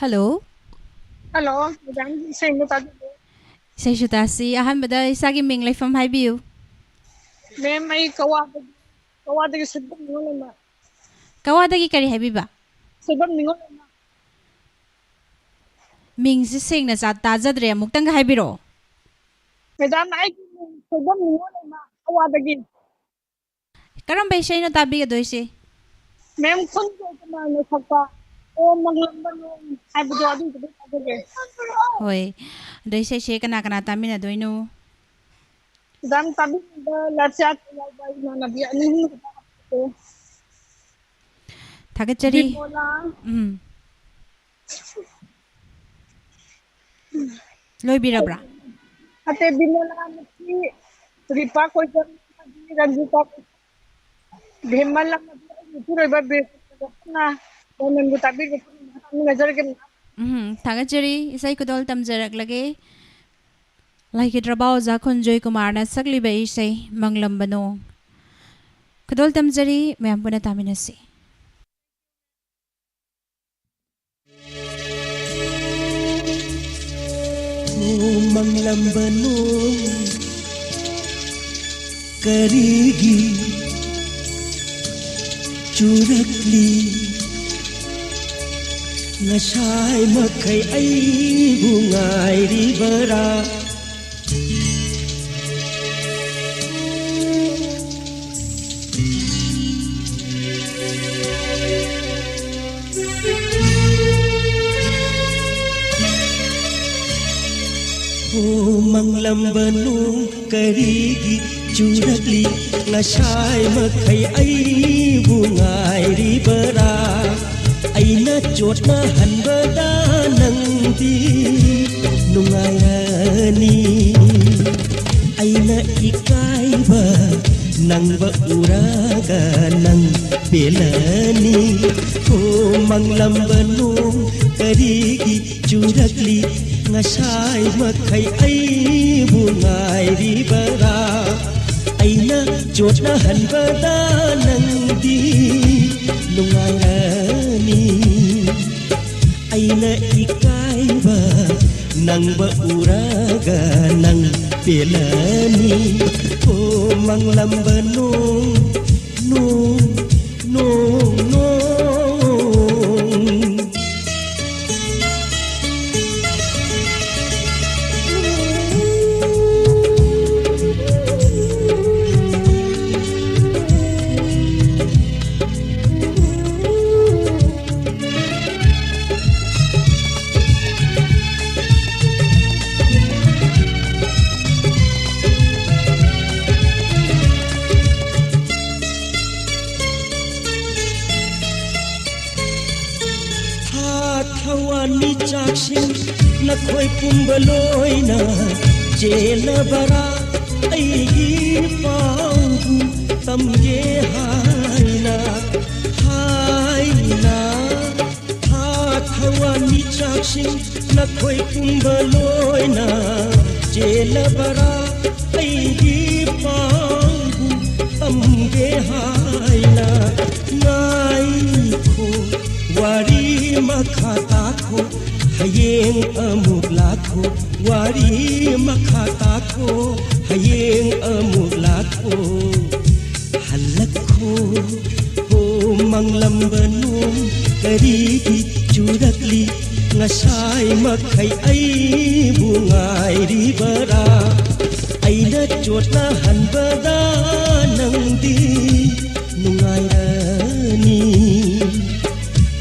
ꯍꯜꯂꯣ꯫ ꯍꯜꯂꯣ, ꯃꯦꯗꯥꯝ, ꯏꯁꯩ ꯑꯃ ꯇꯥꯖꯒꯦ꯫ ꯏꯁꯩꯁꯨ ꯇꯥꯁꯤ꯫ ꯑꯍꯥꯟꯕꯗ ꯏꯁꯥꯒꯤ ꯃꯤꯡ, ꯂꯩꯐꯝ ꯍꯥꯏꯕꯤꯌꯨ꯫ ꯃꯦꯝ, ꯑꯩ ꯀꯋꯥꯗꯒꯤ, ꯀꯋꯥꯗꯒꯤ ꯁꯣꯏꯕꯝ ꯅꯤꯉꯣꯜ ꯂꯩꯃ꯫ ꯀꯋꯥꯗꯒꯤ ꯀꯔꯤ ꯍꯥꯏꯕꯤꯕ? ꯁꯣꯏꯕꯝ ꯅꯤꯉꯣꯜ ꯂꯩꯃ꯫ ꯃꯤꯡꯁꯤ ꯁꯦꯡꯅ ꯆꯥ-, ꯇꯥꯖꯗ꯭ꯔꯦ, ꯑꯃꯨꯛꯇꯪꯒ ꯍꯥꯏꯕꯤꯔꯛꯑꯣ꯫ ꯃꯦꯗꯥꯝ, ꯑꯩꯒꯤ ꯃꯤꯡ ꯁꯣꯏꯕꯝ ꯅꯤꯉꯣꯜ ꯂꯩꯃ, ꯀꯋꯥꯗꯒꯤ꯫ ꯀꯔꯝꯕ ꯏꯁꯩꯅꯣ ꯇꯥꯕꯤꯒꯗꯣꯏꯁꯦ? ꯃꯦꯝ, ꯈꯨꯟ ꯀꯃꯥꯏꯅ ꯁꯛꯄ? ꯑꯣ, ꯃꯪꯂꯝꯕ ꯅꯣꯡ ꯍꯥꯏꯕꯗꯣ, ꯑꯗꯨꯗꯨꯒ ꯇꯥꯖꯒꯦ꯫ ꯍꯣꯏ꯫ ꯑꯗꯣ ꯏꯁꯩꯁꯦ ꯀꯅꯥ ꯀꯅꯥ ꯇꯥꯃꯤꯟꯅꯗꯣꯏꯅꯣ? ꯃꯦꯗꯥꯝ, ꯇꯥꯕꯤꯔꯤꯕ ꯂꯥꯏꯐ ꯆꯥꯠꯇ ꯌꯥꯎꯕ ꯏꯃꯥꯟꯅꯕꯤ ꯑꯅꯤ ꯑꯍꯨꯝ ꯈꯛꯇ ꯍꯥꯞꯄꯛꯀꯦ꯫ ꯊꯥꯒꯠꯆꯔꯤ꯫ ꯕꯤꯃꯣꯂꯥ꯫ ꯎꯝ꯫ ꯂꯣꯏꯕꯤꯔꯕ꯭ꯔꯥ? ꯑꯇꯩ ꯕꯤꯃꯣꯂꯥ ꯑꯃꯗꯤ ꯔꯤꯄꯥ ꯀꯣꯏꯖꯝ ꯑꯃꯗꯤ ꯔꯟꯖꯤꯇꯥ ꯀꯣꯏꯖꯝ, ꯚꯤꯃꯜ ꯑꯃꯗꯤ ꯑꯩꯒꯤ ꯏꯄꯨꯔꯣꯏꯕ ꯕꯤꯔ ꯀꯣꯏꯖꯝꯅ ꯃꯣꯃꯦꯟꯕꯨ ꯇꯥꯕꯤꯔꯤꯕ ꯄꯨꯝꯅꯃꯛ ꯇꯥꯃꯤꯟꯅꯖꯔꯒꯦ꯫ ꯎꯝ, ꯊꯥꯒꯠꯆꯔꯤ꯫ ꯏꯁꯩ ꯈꯨꯗꯣꯜ ꯇꯝꯖꯔꯛꯂꯒꯦ꯫ ꯂꯥꯏꯈꯤꯗ꯭ꯔꯕ ꯑꯣꯖꯥ ꯈꯣꯟꯖꯣꯏ ꯀꯨꯃꯥꯔꯅ ꯁꯛꯂꯤꯕ ꯏꯁꯩ ꯃꯪꯂꯝꯕ ꯅꯣꯡ꯫ ꯈꯨꯗꯣꯜ ꯇꯝꯖꯔꯤ, ꯃꯌꯥꯝ ꯄꯨꯟꯅ ꯇꯥꯃꯤꯟꯅꯁꯤ꯫ ꯃꯪꯂꯝꯕ ꯅꯣꯡ ꯀꯔꯤꯒꯤ ꯆꯨꯔꯛꯂꯤ? ꯉꯁꯥꯏ ꯃꯈꯩ ꯑꯩꯕꯨ ꯉꯥꯏꯔꯤꯕꯔꯥ? ꯍꯣ, ꯃꯪꯂꯝꯕ ꯅꯣꯡ ꯀꯔꯤꯒꯤ ꯆꯨꯔꯛꯂꯤ? ꯉꯁꯥꯏ ꯃꯈꯩ ꯑꯩꯕꯨ ꯉꯥꯏꯔꯤꯕꯔꯥ? ꯑꯩꯅ ꯆꯣꯠꯅꯍꯟꯕꯗ ꯅꯪꯗꯤ ꯅꯨꯡꯉꯥꯏꯔꯅꯤ꯫ ꯑꯩꯅ ꯏꯀꯥꯏꯕ ꯅꯪꯕ ꯎꯔꯒ ꯅꯪ ꯄꯦꯜꯂꯅꯤ꯫ ꯍꯣ, ꯃꯪꯂꯝꯕ ꯅꯣꯡ ꯀꯔꯤꯒꯤ ꯆꯨꯔꯛꯂꯤ? ꯉꯁꯥꯏ ꯃꯈꯩ ꯑꯩꯕꯨ ꯉꯥꯏꯔꯤꯕꯔꯥ? ꯑꯩꯅ ꯆꯣꯠꯅꯍꯟꯕꯗ ꯅꯪꯗꯤ ꯅꯨꯡꯉꯥꯏꯔꯅꯤ꯫ ꯑꯩꯅ ꯅꯪꯕ ꯎꯔꯒ ꯅꯪ ꯄꯦꯜꯂꯅꯤ꯫ ꯍꯣ ꯃꯪꯂꯝꯕ ꯅꯣꯡ, ꯅꯣꯡ, ꯅꯣꯡ, ꯅꯣꯡ꯫ ꯊꯥ ꯊꯋꯥꯟ ꯃꯤꯆꯥꯛꯁꯤꯡ ꯅꯈꯣꯏ ꯄꯨꯝꯕ ꯂꯣꯏꯅ ꯆꯦꯜꯂꯕꯔꯥ? ꯑꯩꯒꯤ ꯄꯥꯎꯕꯨ ꯇꯝꯒꯦ ꯍꯥꯏꯅ, ꯍꯥꯏꯅ꯫ ꯊꯥ ꯊꯋꯥꯟ ꯃꯤꯆꯥꯛꯁꯤꯡ ꯅꯈꯣꯏ ꯄꯨꯝꯕ ꯂꯣꯏꯅ ꯆꯦꯜꯂꯕꯔꯥ? ꯑꯩꯒꯤ ꯄꯥꯎꯕꯨ ꯇꯝꯒꯦ ꯍꯥꯏꯅ꯫ ꯉꯥꯏꯈꯣ, ꯋꯥꯔꯤ ꯃꯈꯥ ꯇꯥꯈꯣ, ꯍꯌꯦꯡ ꯑꯃꯨꯛ ꯂꯥꯛꯈꯣ꯫ ꯋꯥꯔꯤ ꯃꯈꯥ ꯇꯥꯈꯣ, ꯍꯌꯦꯡ ꯑꯃꯨꯛ ꯂꯥꯛꯈꯣ꯫ ꯍꯜꯂꯛꯈꯣ꯫ ꯍꯣ ꯃꯪꯂꯝꯕ ꯅꯣꯡ ꯀꯔꯤꯒꯤ ꯆꯨꯔꯛꯂꯤ? ꯉꯁꯥꯏ ꯃꯈꯩ ꯑꯩꯕꯨ ꯉꯥꯏꯔꯤꯕꯔꯥ? ꯑꯩꯅ ꯆꯣꯠꯅꯍꯟꯕꯗ ꯅꯪꯗꯤ ꯅꯨꯡꯉꯥꯏꯔꯅꯤ꯫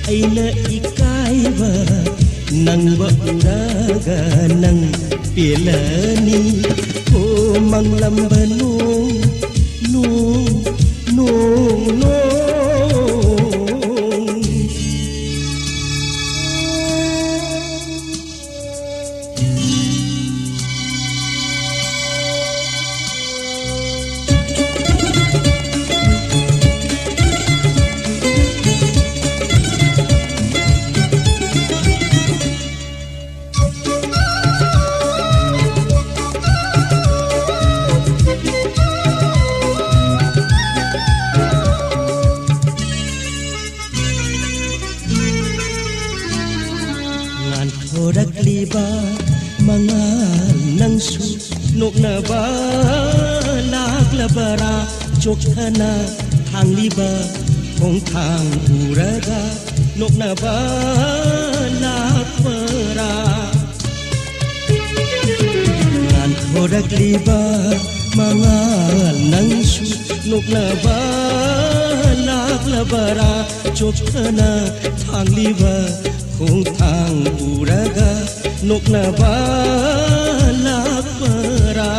ꯑꯩꯅ ꯏꯀꯥꯏꯕ ꯅꯪꯕ ꯎꯔꯒ ꯅꯪ ꯄꯦꯜꯂꯅꯤ꯫ ꯍꯣ ꯃꯪꯂꯝꯕ ꯅꯣꯡ, ꯅꯣꯡ, ꯅꯣꯡ, ꯅꯣꯡ꯫ ꯅꯣꯛꯅꯕ ꯂꯥꯛꯂꯕꯔꯥ? ꯆꯣꯛꯊꯅ ꯊꯥꯡꯂꯤꯕ ꯈꯣꯡꯊꯥꯡ ꯎꯔꯒ ꯅꯣꯛꯅꯕ ꯂꯥꯛꯄꯔꯥ? ꯉꯥꯟꯊꯣꯔꯛꯂꯤꯕ ꯃꯉꯥꯜ ꯅꯪꯁꯨ ꯅꯣꯛꯅꯕ ꯂꯥꯛꯂꯕꯔꯥ? ꯆꯣꯛꯊꯅ ꯊꯥꯡꯂꯤꯕ ꯈꯣꯡꯊꯥꯡ ꯎꯔꯒ ꯅꯣꯛꯅꯕ ꯂꯥꯛꯄꯔꯥ?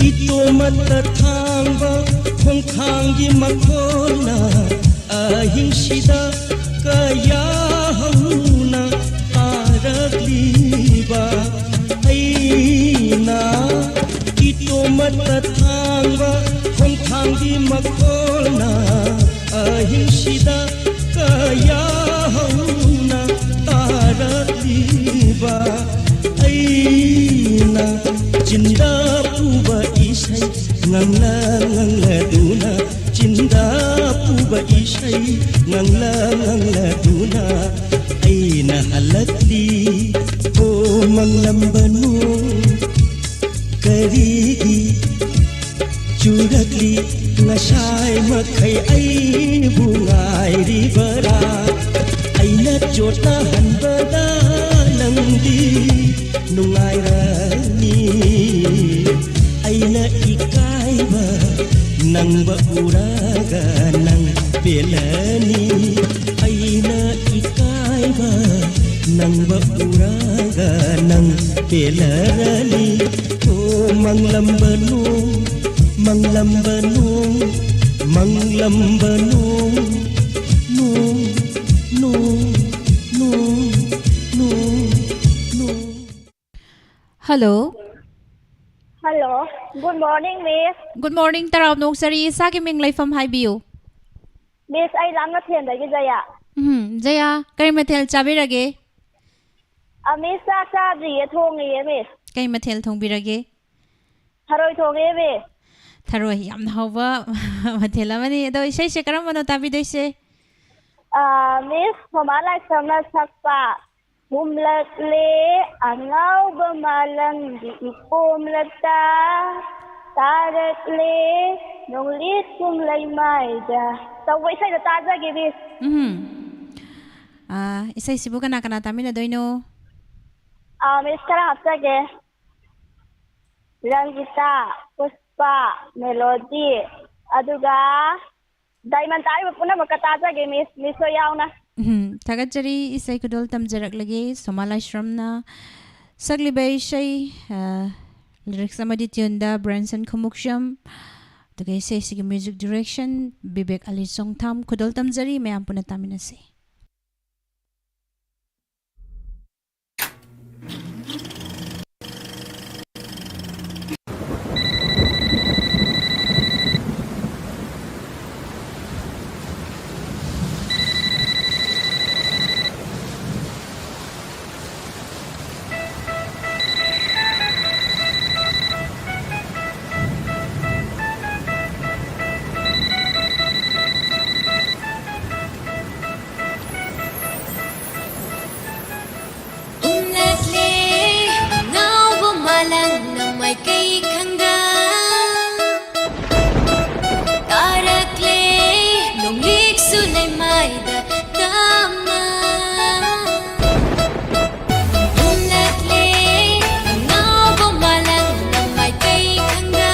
ꯏꯇꯣꯝꯇ ꯊꯥꯡꯕ ꯈꯣꯡꯊꯥꯡꯒꯤ ꯃꯈꯣꯟꯅ ꯑꯍꯤꯡꯁꯤꯗ ꯀꯌꯥ ꯍꯧꯅ ꯇꯥꯔꯛꯂꯤꯕ ꯑꯩꯅ ꯏꯇꯣꯝꯇ ꯊꯥꯡꯕ ꯈꯣꯡꯊꯥꯡꯒꯤ ꯃꯈꯣꯟꯅ ꯑꯍꯤꯡꯁꯤꯗ ꯀꯌꯥ ꯍꯧꯅ ꯇꯥꯔꯛꯂꯤꯕ ꯑꯩꯅ ꯆꯤꯟꯗ ꯄꯨꯕ ꯏꯁꯩ ꯉꯪꯂ ꯉꯪꯂꯗꯨꯅ ꯆꯤꯟꯗ ꯄꯨꯕ ꯏꯁꯩ ꯉꯪꯂ ꯉꯪꯂꯗꯨꯅ ꯑꯩꯅ ꯍꯜꯂꯛꯂꯤ꯫ ꯍꯣ ꯃꯪꯂꯝꯕꯅꯨ ꯀꯔꯤꯒꯤ ꯆꯨꯔꯛꯂꯤ ꯉꯁꯥꯏ ꯃꯈꯩ ꯑꯩꯕꯨ ꯉꯥꯏꯔꯤꯕꯔꯥ? ꯑꯩꯅ ꯆꯣꯠꯅꯍꯟꯕꯗ ꯅꯪꯗꯤ ꯅꯨꯡꯉꯥꯏꯔꯅꯤ꯫ ꯑꯩꯅ ꯏꯀꯥꯏꯕ ꯅꯪꯕ ꯎꯔꯒ ꯅꯪ ꯄꯦꯜꯂꯅꯤ꯫ ꯑꯩꯅ ꯏꯀꯥꯏꯕ ꯅꯪꯕ ꯎꯔꯒ ꯅꯪ ꯄꯦꯜꯂꯔꯅꯤ꯫ ꯑꯣ ꯃꯪꯂꯝꯕꯅꯨ ꯃꯪꯂꯝꯕꯅꯨ ꯃꯪꯂꯝꯕꯅꯨ ꯅꯨ ꯅꯨ ꯅꯨ ꯅꯨ ꯅꯨ Hello. Hello. Good morning, Miss. Good morning, ꯇꯔꯥꯝꯅ ꯑꯣꯛꯆꯔꯤ꯫ ꯏꯁꯥꯒꯤ ꯃꯤꯡ ꯂꯩꯐꯝ ꯍꯥꯏꯕꯤꯌꯨ꯫ Miss, ꯑꯩ ꯂꯥꯡꯉꯊꯦꯟꯗꯒꯤ ꯖꯌꯥ꯫ ꯎꯝ, ꯖꯌꯥ, ꯀꯔꯤ ꯃꯊꯦꯜ ꯆꯥꯕꯤꯔꯒꯦ? ꯑ, Miss, ꯆꯥꯛ ꯆꯥꯗ꯭ꯔꯤꯌꯦ, ꯊꯣꯡꯉꯤꯌꯦ, Miss꯫ ꯀꯩ ꯃꯊꯦꯜ ꯊꯣꯡꯕꯤꯔꯒꯦ? ꯊꯔꯣꯏ ꯊꯣꯡꯉꯦ, Miss꯫ ꯊꯔꯣꯏ, ꯌꯥꯝꯅ ꯍꯥꯎꯕ ꯃꯊꯦꯜ ꯑꯃꯅꯤ꯫ ꯑꯗꯣ ꯏꯁꯩꯁꯦ ꯀꯔꯝꯕꯅꯣ ꯇꯥꯕꯤꯗꯣꯏꯁꯦ? ꯑ, Miss, ꯁꯣꯃꯥ ꯂꯥꯏꯁ꯭ꯔꯝꯅ ꯁꯛꯄ ꯍꯨꯝꯂꯛꯂꯦ ꯑꯉꯥꯎꯕ ꯃꯥꯂꯪꯒꯤ ꯏꯄꯣꯝꯂꯇ, ꯇꯥꯔꯛꯂꯦ ꯅꯣꯡꯂꯤꯠ ꯀꯨꯝꯂꯩ ꯃꯥꯏꯗ ꯇꯧꯕ ꯏꯁꯩꯗꯣ ꯇꯥꯖꯒꯦ, ꯃꯤꯁ꯫ ꯎꯝ꯫ ꯑꯥ, ꯏꯁꯩꯁꯤꯕꯨ ꯀꯅꯥ ꯀꯅꯥ ꯇꯥꯃꯤꯟꯅꯗꯣꯏꯅꯣ? ꯑꯥ, ꯃꯤꯁ, ꯈꯔ ꯍꯥꯞꯆꯒꯦ꯫ ꯔꯪꯒꯤꯇꯥ, ꯄꯨꯁꯄꯥ, ꯃꯦꯂꯣꯗꯤ, ꯑꯗꯨꯒ ꯗꯥꯏꯃꯟ ꯇꯥꯔꯤꯕ ꯄꯨꯝꯅꯃꯛꯀ ꯇꯥꯖꯒꯦ, ꯃꯤꯁ, ꯃꯤꯁ ꯍꯣꯏ ꯌꯥꯎꯅ꯫ ꯎꯝ, ꯊꯥꯒꯠꯆꯔꯤ꯫ ꯏꯁꯩ ꯈꯨꯗꯣꯜ ꯇꯝꯖꯔꯛꯂꯒꯦ꯫ ꯁꯣꯃꯥ ꯂꯥꯏꯁ꯭ꯔꯝꯅ ꯁꯛꯂꯤꯕ ꯏꯁꯩ, ꯑ, lyrics ꯑꯃꯗꯤ tuneꯗ ꯕ꯭ꯔꯦꯟꯁꯟ ꯈꯨꯃꯨꯛꯁꯝ, ꯑꯗꯨꯒ ꯏꯁꯩꯁꯤꯒꯤ music direction ꯕꯤꯕꯦꯛ ꯑꯂꯤ ꯆꯣꯡꯊꯥꯝ꯫ ꯈꯨꯗꯣꯜ ꯇꯝꯖꯔꯤ, ꯃꯌꯥꯝ ꯄꯨꯟꯅ ꯇꯥꯃꯤꯟꯅꯁꯤ꯫ ꯍꯨꯝꯂꯛꯂꯦ ꯑꯉꯥꯎꯕ ꯃꯥꯂꯪꯅ ꯃꯥꯏꯀꯩ ꯈꯪꯗ, ꯇꯥꯔꯛꯂꯦ ꯅꯣꯡꯂꯤꯛꯁꯨ ꯂꯩꯃꯥꯏꯗ ꯇꯝꯅ꯫ ꯍꯨꯝꯂꯛꯂꯦ ꯑꯉꯥꯎꯕ ꯃꯥꯂꯪꯅ ꯃꯥꯏꯀꯩ ꯈꯪꯗ,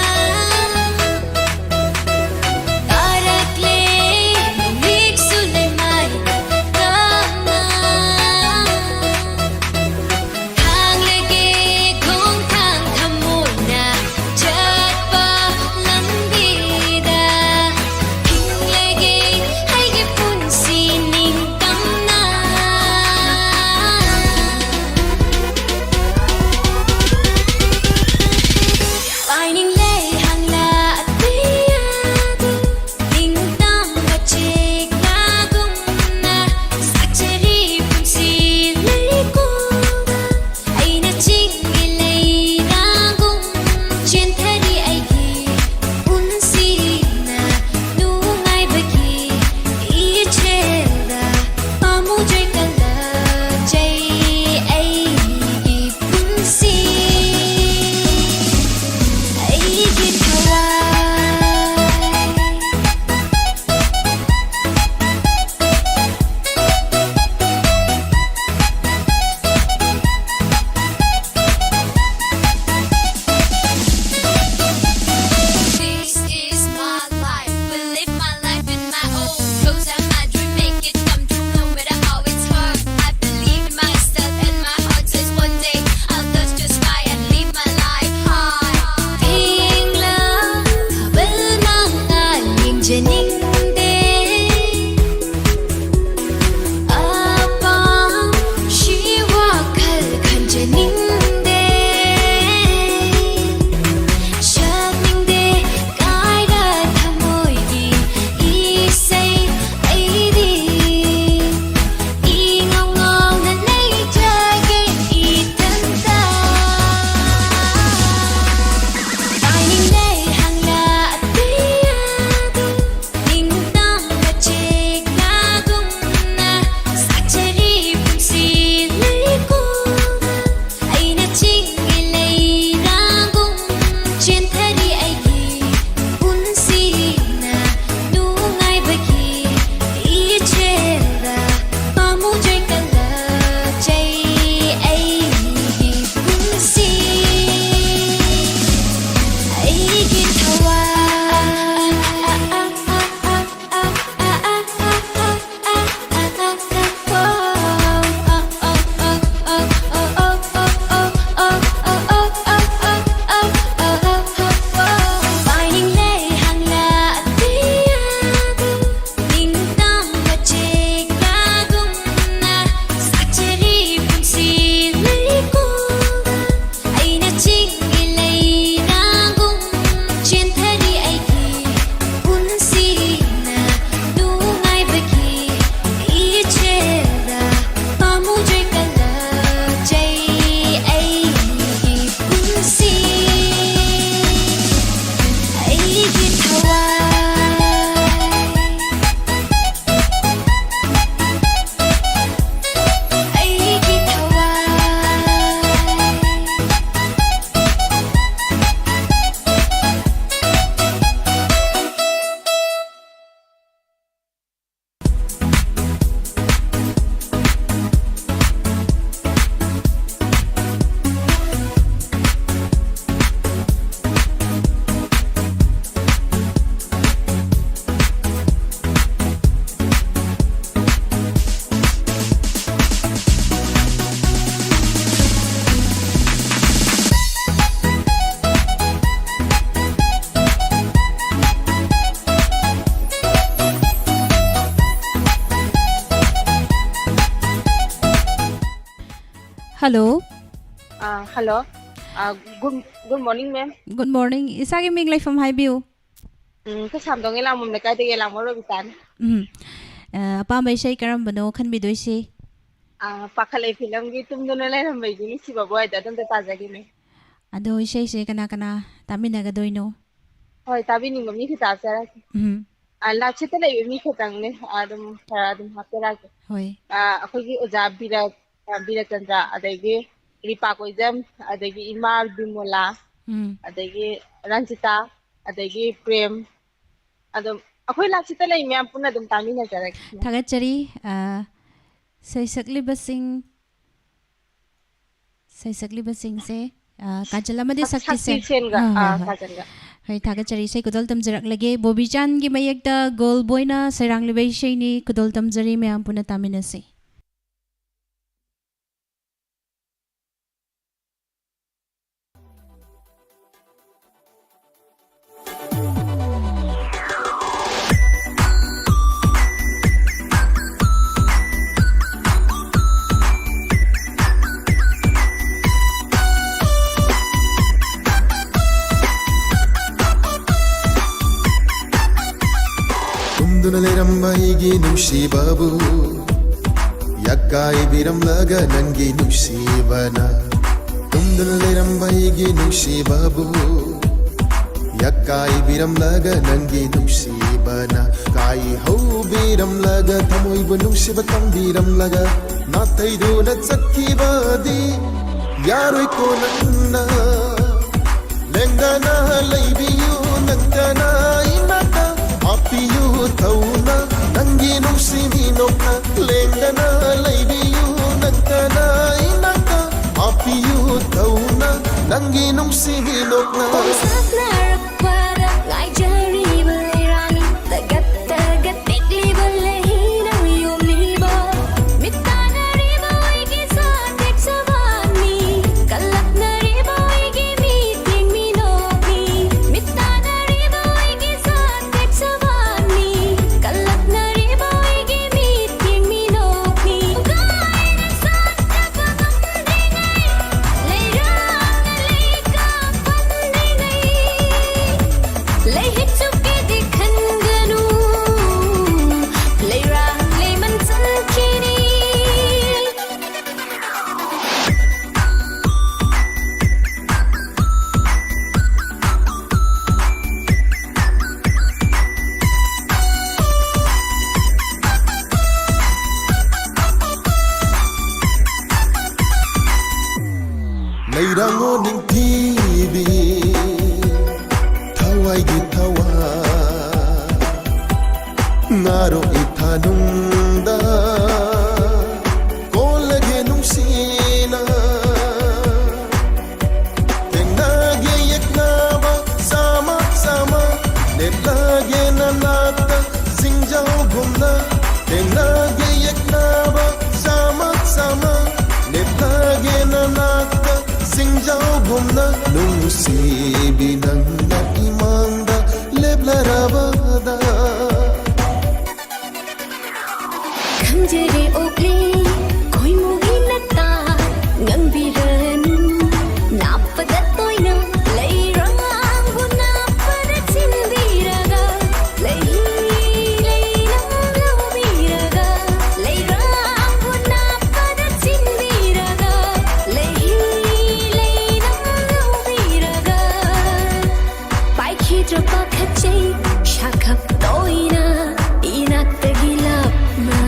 ꯇꯥꯔꯛꯂꯦ ꯅꯣꯡꯂꯤꯛꯁꯨ ꯂꯩꯃꯥꯏꯗ ꯇꯝꯅ꯫ ꯊꯥꯡꯂꯒꯦ ꯈꯣꯡꯊꯥꯡ ꯊꯃꯣꯏꯅ This is my life. Will live my life in my own clothes and my dream, make it come true, no matter how it's hard. I believe in myself and my heart says one day I'll touch the sky and live my life high. Pink Hello. Ah, hello. Ah, good, good morning, ma'am. Good morning. ꯏꯁꯥꯒꯤ ꯃꯤꯡ, ꯂꯩꯐꯝ ꯍꯥꯏꯕꯤꯌꯨ꯫ ꯎꯝ, ꯑꯩꯈꯣꯏ ꯁꯥꯝꯗꯣꯡ ꯌꯦꯂꯥꯡꯕꯝ ꯂꯩꯀꯥꯏꯗꯒꯤ ꯌꯦꯂꯥꯡꯕꯝ ꯔꯣꯕꯤꯇꯥꯅꯤ꯫ ꯎꯝ꯫ ꯑ, ꯑꯄꯥꯝꯕ ꯏꯁꯩ ꯀꯔꯝꯕꯅꯣ ꯈꯟꯕꯤꯗꯣꯏꯁꯤ? ꯑꯥ, ꯄꯥꯈꯠꯂꯦ ꯐꯤꯂꯝꯒꯤ ꯇꯨꯝꯗꯨꯅ ꯂꯩꯔꯝꯕꯩꯗꯨ ꯅꯨꯡꯁꯤꯕꯕꯨ ꯍꯥꯏꯗꯣ ꯑꯗꯨꯝꯇ ꯇꯥꯖꯒꯦꯅꯦ꯫ ꯑꯗꯣ ꯏꯁꯩꯁꯦ ꯀꯅꯥ ꯀꯅꯥ ꯇꯥꯃꯤꯟꯅꯒꯗꯣꯏꯅꯣ? ꯍꯣꯏ, ꯇꯥꯕꯤꯅꯤꯡꯕ ꯃꯤ ꯈꯤꯇ ꯍꯥꯞꯆꯔꯛꯀꯦ꯫ ꯎꯝ꯫ ꯑ, live seat ꯇ ꯂꯩꯕ ꯃꯤ ꯈꯛꯇꯪꯅꯦ꯫ ꯑꯗꯨꯝ ꯈꯔ ꯑꯗꯨꯝ ꯍꯥꯞꯆꯔꯛꯀꯦ꯫ ꯍꯣꯏ꯫ ꯑ, ꯑꯩꯈꯣꯏꯒꯤ ꯑꯣꯖꯥ ꯕꯤꯔ-, ꯑ, ꯕꯤꯔꯆꯟꯗ꯭ꯔ, ꯑꯗꯒꯤ ꯔꯤꯄꯥ ꯀꯣꯏꯖꯝ, ꯑꯗꯒꯤ ꯏꯃꯥ ꯕꯤꯃꯣꯂꯥ, ꯎꯝ꯫ ꯑꯗꯒꯤ ꯔꯟꯖꯤꯇꯥ, ꯑꯗꯒꯤ ꯄ꯭ꯔꯦꯝ, ꯑꯗꯨꯝ ꯑꯩꯈꯣꯏ live seat ꯇ ꯂꯩ ꯃꯌꯥꯝ ꯄꯨꯟꯅ ꯑꯗꯨꯝ ꯇꯥꯃꯤꯟꯅꯖꯔꯒꯦ꯫ ꯊꯥꯒꯠꯆꯔꯤ꯫ ꯑ, ꯁꯩꯁꯛꯂꯤꯕꯁꯤꯡ, ꯁꯩꯁꯛꯂꯤꯕꯁꯤꯡꯁꯦ, ꯑ, ꯀꯥꯖꯜ ꯑꯃꯗꯤ ꯁꯛ-, ꯁꯛꯇꯤ ꯁꯦꯟ꯫ ꯁꯛꯇꯤ ꯁꯦꯟꯒ, ꯍꯣꯏ, ꯍꯣꯏ, ꯑ, ꯍꯣꯏ꯫ ꯀꯥꯖꯜꯒ꯫ ꯍꯣꯏ, ꯊꯥꯒꯠꯆꯔꯤ꯫ ꯏꯁꯩ ꯈꯨꯗꯣꯜ ꯇꯝꯖꯔꯛꯂꯒꯦ꯫ ꯕꯣꯕꯤꯆꯥꯟꯒꯤ ꯃꯌꯦꯛꯇ ꯒꯣꯜ ꯕꯣꯏꯅ ꯁꯩꯔꯥꯡꯂꯤꯕ ꯏꯁꯩꯅꯤ꯫ ꯈꯨꯗꯣꯜ ꯇꯝꯖꯔꯤ, ꯃꯌꯥꯝ ꯄꯨꯟꯅ ꯇꯥꯃꯤꯟꯅꯁꯤ꯫ ꯇꯨꯝꯗꯨꯅ ꯂꯩꯔꯝꯕ ꯑꯩꯒꯤ ꯅꯨꯡꯁꯤꯕꯕꯨ ꯌꯥꯀꯥꯏꯕꯤꯔꯝꯂꯒ ꯅꯪꯒꯤ ꯅꯨꯡꯁꯤꯕꯅ, ꯇꯨꯝꯗꯨꯅ ꯂꯩꯔꯝꯕ ꯑꯩꯒꯤ ꯅꯨꯡꯁꯤꯕꯕꯨ ꯌꯥꯀꯥꯏꯕꯤꯔꯝꯂꯒ ꯅꯪꯒꯤ ꯅꯨꯡꯁꯤꯕꯅ ꯀꯥꯏꯍꯧꯕꯤꯔꯝꯂꯒ ꯊꯃꯣꯏꯕꯨ ꯅꯨꯡꯁꯤꯕ ꯇꯝꯕꯤꯔꯝꯂꯒ ꯅꯥꯊꯩꯗꯨꯅ ꯆꯠꯈꯤꯕꯗꯤ ꯌꯥꯔꯣꯏꯀꯣ ꯅꯪꯅ꯫ ꯂꯦꯡꯗꯅ ꯂꯩꯕꯤꯌꯨ ꯅꯪꯇꯅ ꯏꯅꯥꯛꯇ ꯍꯥꯞꯄꯤꯌꯨ ꯊꯧꯅ ꯅꯪꯒꯤ ꯅꯨꯡꯁꯤ ꯃꯤꯅꯣꯛꯅ꯫ ꯂꯦꯡꯗꯅ ꯂꯩꯕꯤꯌꯨ ꯅꯪꯇꯅ ꯏꯅꯥꯛꯇ ꯍꯥꯞꯄꯤꯌꯨ ꯊꯧꯅ ꯅꯪꯒꯤ ꯅꯨꯡꯁꯤ ꯃꯤꯅꯣꯛꯅ꯫ ꯄꯣꯝꯁꯛꯅꯔꯛꯄꯗ ꯉꯥꯏꯖꯔꯤꯕ ꯂꯩꯔꯥꯡꯅꯤ, ꯇꯒꯠ ꯇꯒꯠ ꯇꯦꯛꯂꯤꯕ ꯂꯩꯅ ꯌꯣꯝꯂꯤꯕ, ꯃꯤꯠ ꯇꯥꯅꯔꯤꯕ ꯑꯩꯒꯤ ꯁꯥꯇꯦꯛ ꯁꯕꯥꯟꯅꯤ, ꯀꯜꯂꯛꯅꯔꯤꯕ ꯑꯩꯒꯤ ꯃꯤꯠꯌꯦꯡ ꯃꯤꯅꯣꯛꯅꯤ꯫ ꯃꯤꯠ ꯇꯥꯅꯔꯤꯕ ꯑꯩꯒꯤ ꯁꯥꯇꯦꯛ ꯁꯕꯥꯟꯅꯤ, ꯀꯜꯂꯛꯅꯔꯤꯕ ꯑꯩꯒꯤ ꯃꯤꯠꯌꯦꯡ ꯃꯤꯅꯣꯛꯅꯤ꯫ ꯀꯥꯏꯅ ꯁꯥꯠꯆꯕ ꯉꯝꯗ꯭ꯔꯤ ꯒꯨꯝꯅ ꯅꯨꯡꯁꯤꯕꯤ ꯅꯪꯅ ꯏꯃꯥꯡꯗ ꯂꯦꯞꯂꯔꯕꯗ꯫ ꯈꯪꯖꯔꯦ ꯑꯣꯛꯂꯤ ꯈꯣꯏꯃꯨꯒꯤ ꯅꯇꯥ ꯉꯪꯕꯤꯔꯅꯨ꯫ ꯅꯥꯞꯄꯗ ꯇꯣꯏꯅ ꯂꯩꯔꯥꯡꯕꯨ ꯅꯥꯞꯄꯗ ꯆꯤꯟꯕꯤꯔꯒ ꯂꯩꯍꯤ ꯂꯩꯅ ꯂꯧꯕꯤꯔꯒ ꯂꯩꯔꯥꯡꯕꯨ ꯅꯥꯞꯄꯗ ꯆꯤꯟꯕꯤꯔꯒ ꯂꯩꯍꯤ ꯂꯩꯅ ꯂꯧꯕꯤꯔꯒ ꯄꯥꯏꯈꯤꯗ꯭ꯔ ꯄꯥꯈꯠꯆꯩ ꯁꯥꯈꯞ ꯇꯣꯏꯅ ꯏꯅꯥꯛꯇꯒꯤ ꯂꯥꯞꯅ꯫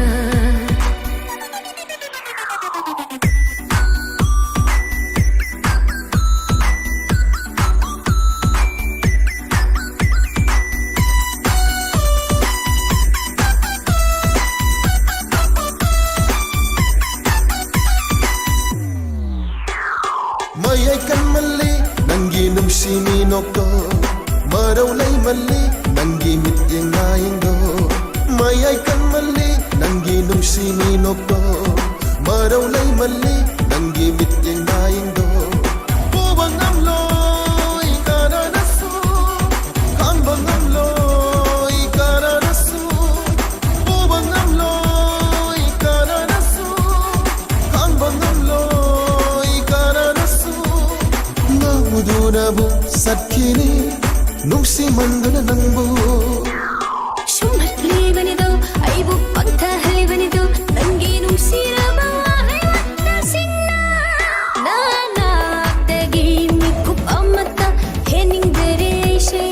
ꯃꯌꯥꯏ ꯀꯟꯃꯜꯂꯤ ꯅꯪꯒꯤ ꯅꯨꯡꯁꯤ ꯃꯤꯅꯣꯛꯇꯣ, ꯃꯔꯧ ꯂꯩꯃꯜꯂꯤ ꯅꯪꯒꯤ ꯃꯤꯠꯌꯦꯡ ꯅꯥꯌꯦꯡꯗꯣ꯫ ꯃꯌꯥꯏ ꯀꯟꯃꯜꯂꯤ ꯅꯪꯒꯤ ꯅꯨꯡꯁꯤ ꯃꯤꯅꯣꯛꯇꯣ, ꯃꯔꯧ ꯂꯩꯃꯜꯂꯤ ꯅꯪꯒꯤ ꯃꯤꯠꯌꯦꯡ ꯅꯥꯌꯦꯡꯗꯣ꯫ ꯄꯨꯕ ꯉꯝꯂꯣꯏ ꯀꯅꯥꯅꯁꯨ, ꯈꯥꯡꯕ ꯉꯝꯂꯣꯏ ꯀꯅꯥꯅꯁꯨ, ꯄꯨꯕ ꯉꯝꯂꯣꯏ ꯀꯅꯥꯅꯁꯨ, ꯈꯥꯡꯕ ꯉꯝꯂꯣꯏ ꯀꯅꯥꯅꯁꯨ꯫ ꯉꯥꯎꯗꯨꯅꯕꯨ ꯆꯠꯈꯤꯅꯤ ꯅꯨꯡꯁꯤꯃꯟꯗꯨꯅ ꯅꯪꯕꯨ꯫ ꯁꯨꯝꯍꯠꯂꯤꯕꯅꯤꯗꯣ ꯑꯩꯕꯨ ꯄꯪꯊꯍꯜꯂꯤꯕꯅꯤꯗꯣ ꯅꯪꯒꯤ ꯅꯨꯡꯁꯤꯔꯕ ꯋꯥꯍꯩ ꯋꯥꯇꯥꯁꯤꯡꯅ꯫ ꯅꯅꯥꯛꯇꯒꯤ ꯃꯤꯀꯨꯞ ꯑꯃꯠꯇ ꯍꯦꯟꯅꯤꯡꯗꯔꯦ ꯑꯩꯁꯦ꯫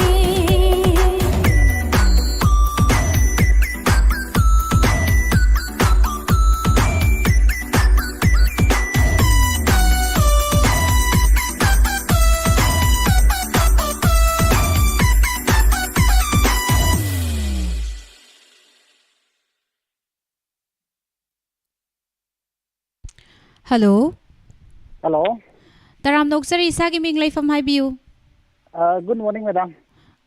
Hello. Hello. ꯇꯔꯥꯝꯅ ꯑꯣꯛꯆꯔꯤ, ꯏꯁꯥꯒꯤ ꯃꯤꯡ ꯂꯩꯐꯝ ꯍꯥꯏꯕꯤꯌꯨ꯫ Uh, good morning, madam.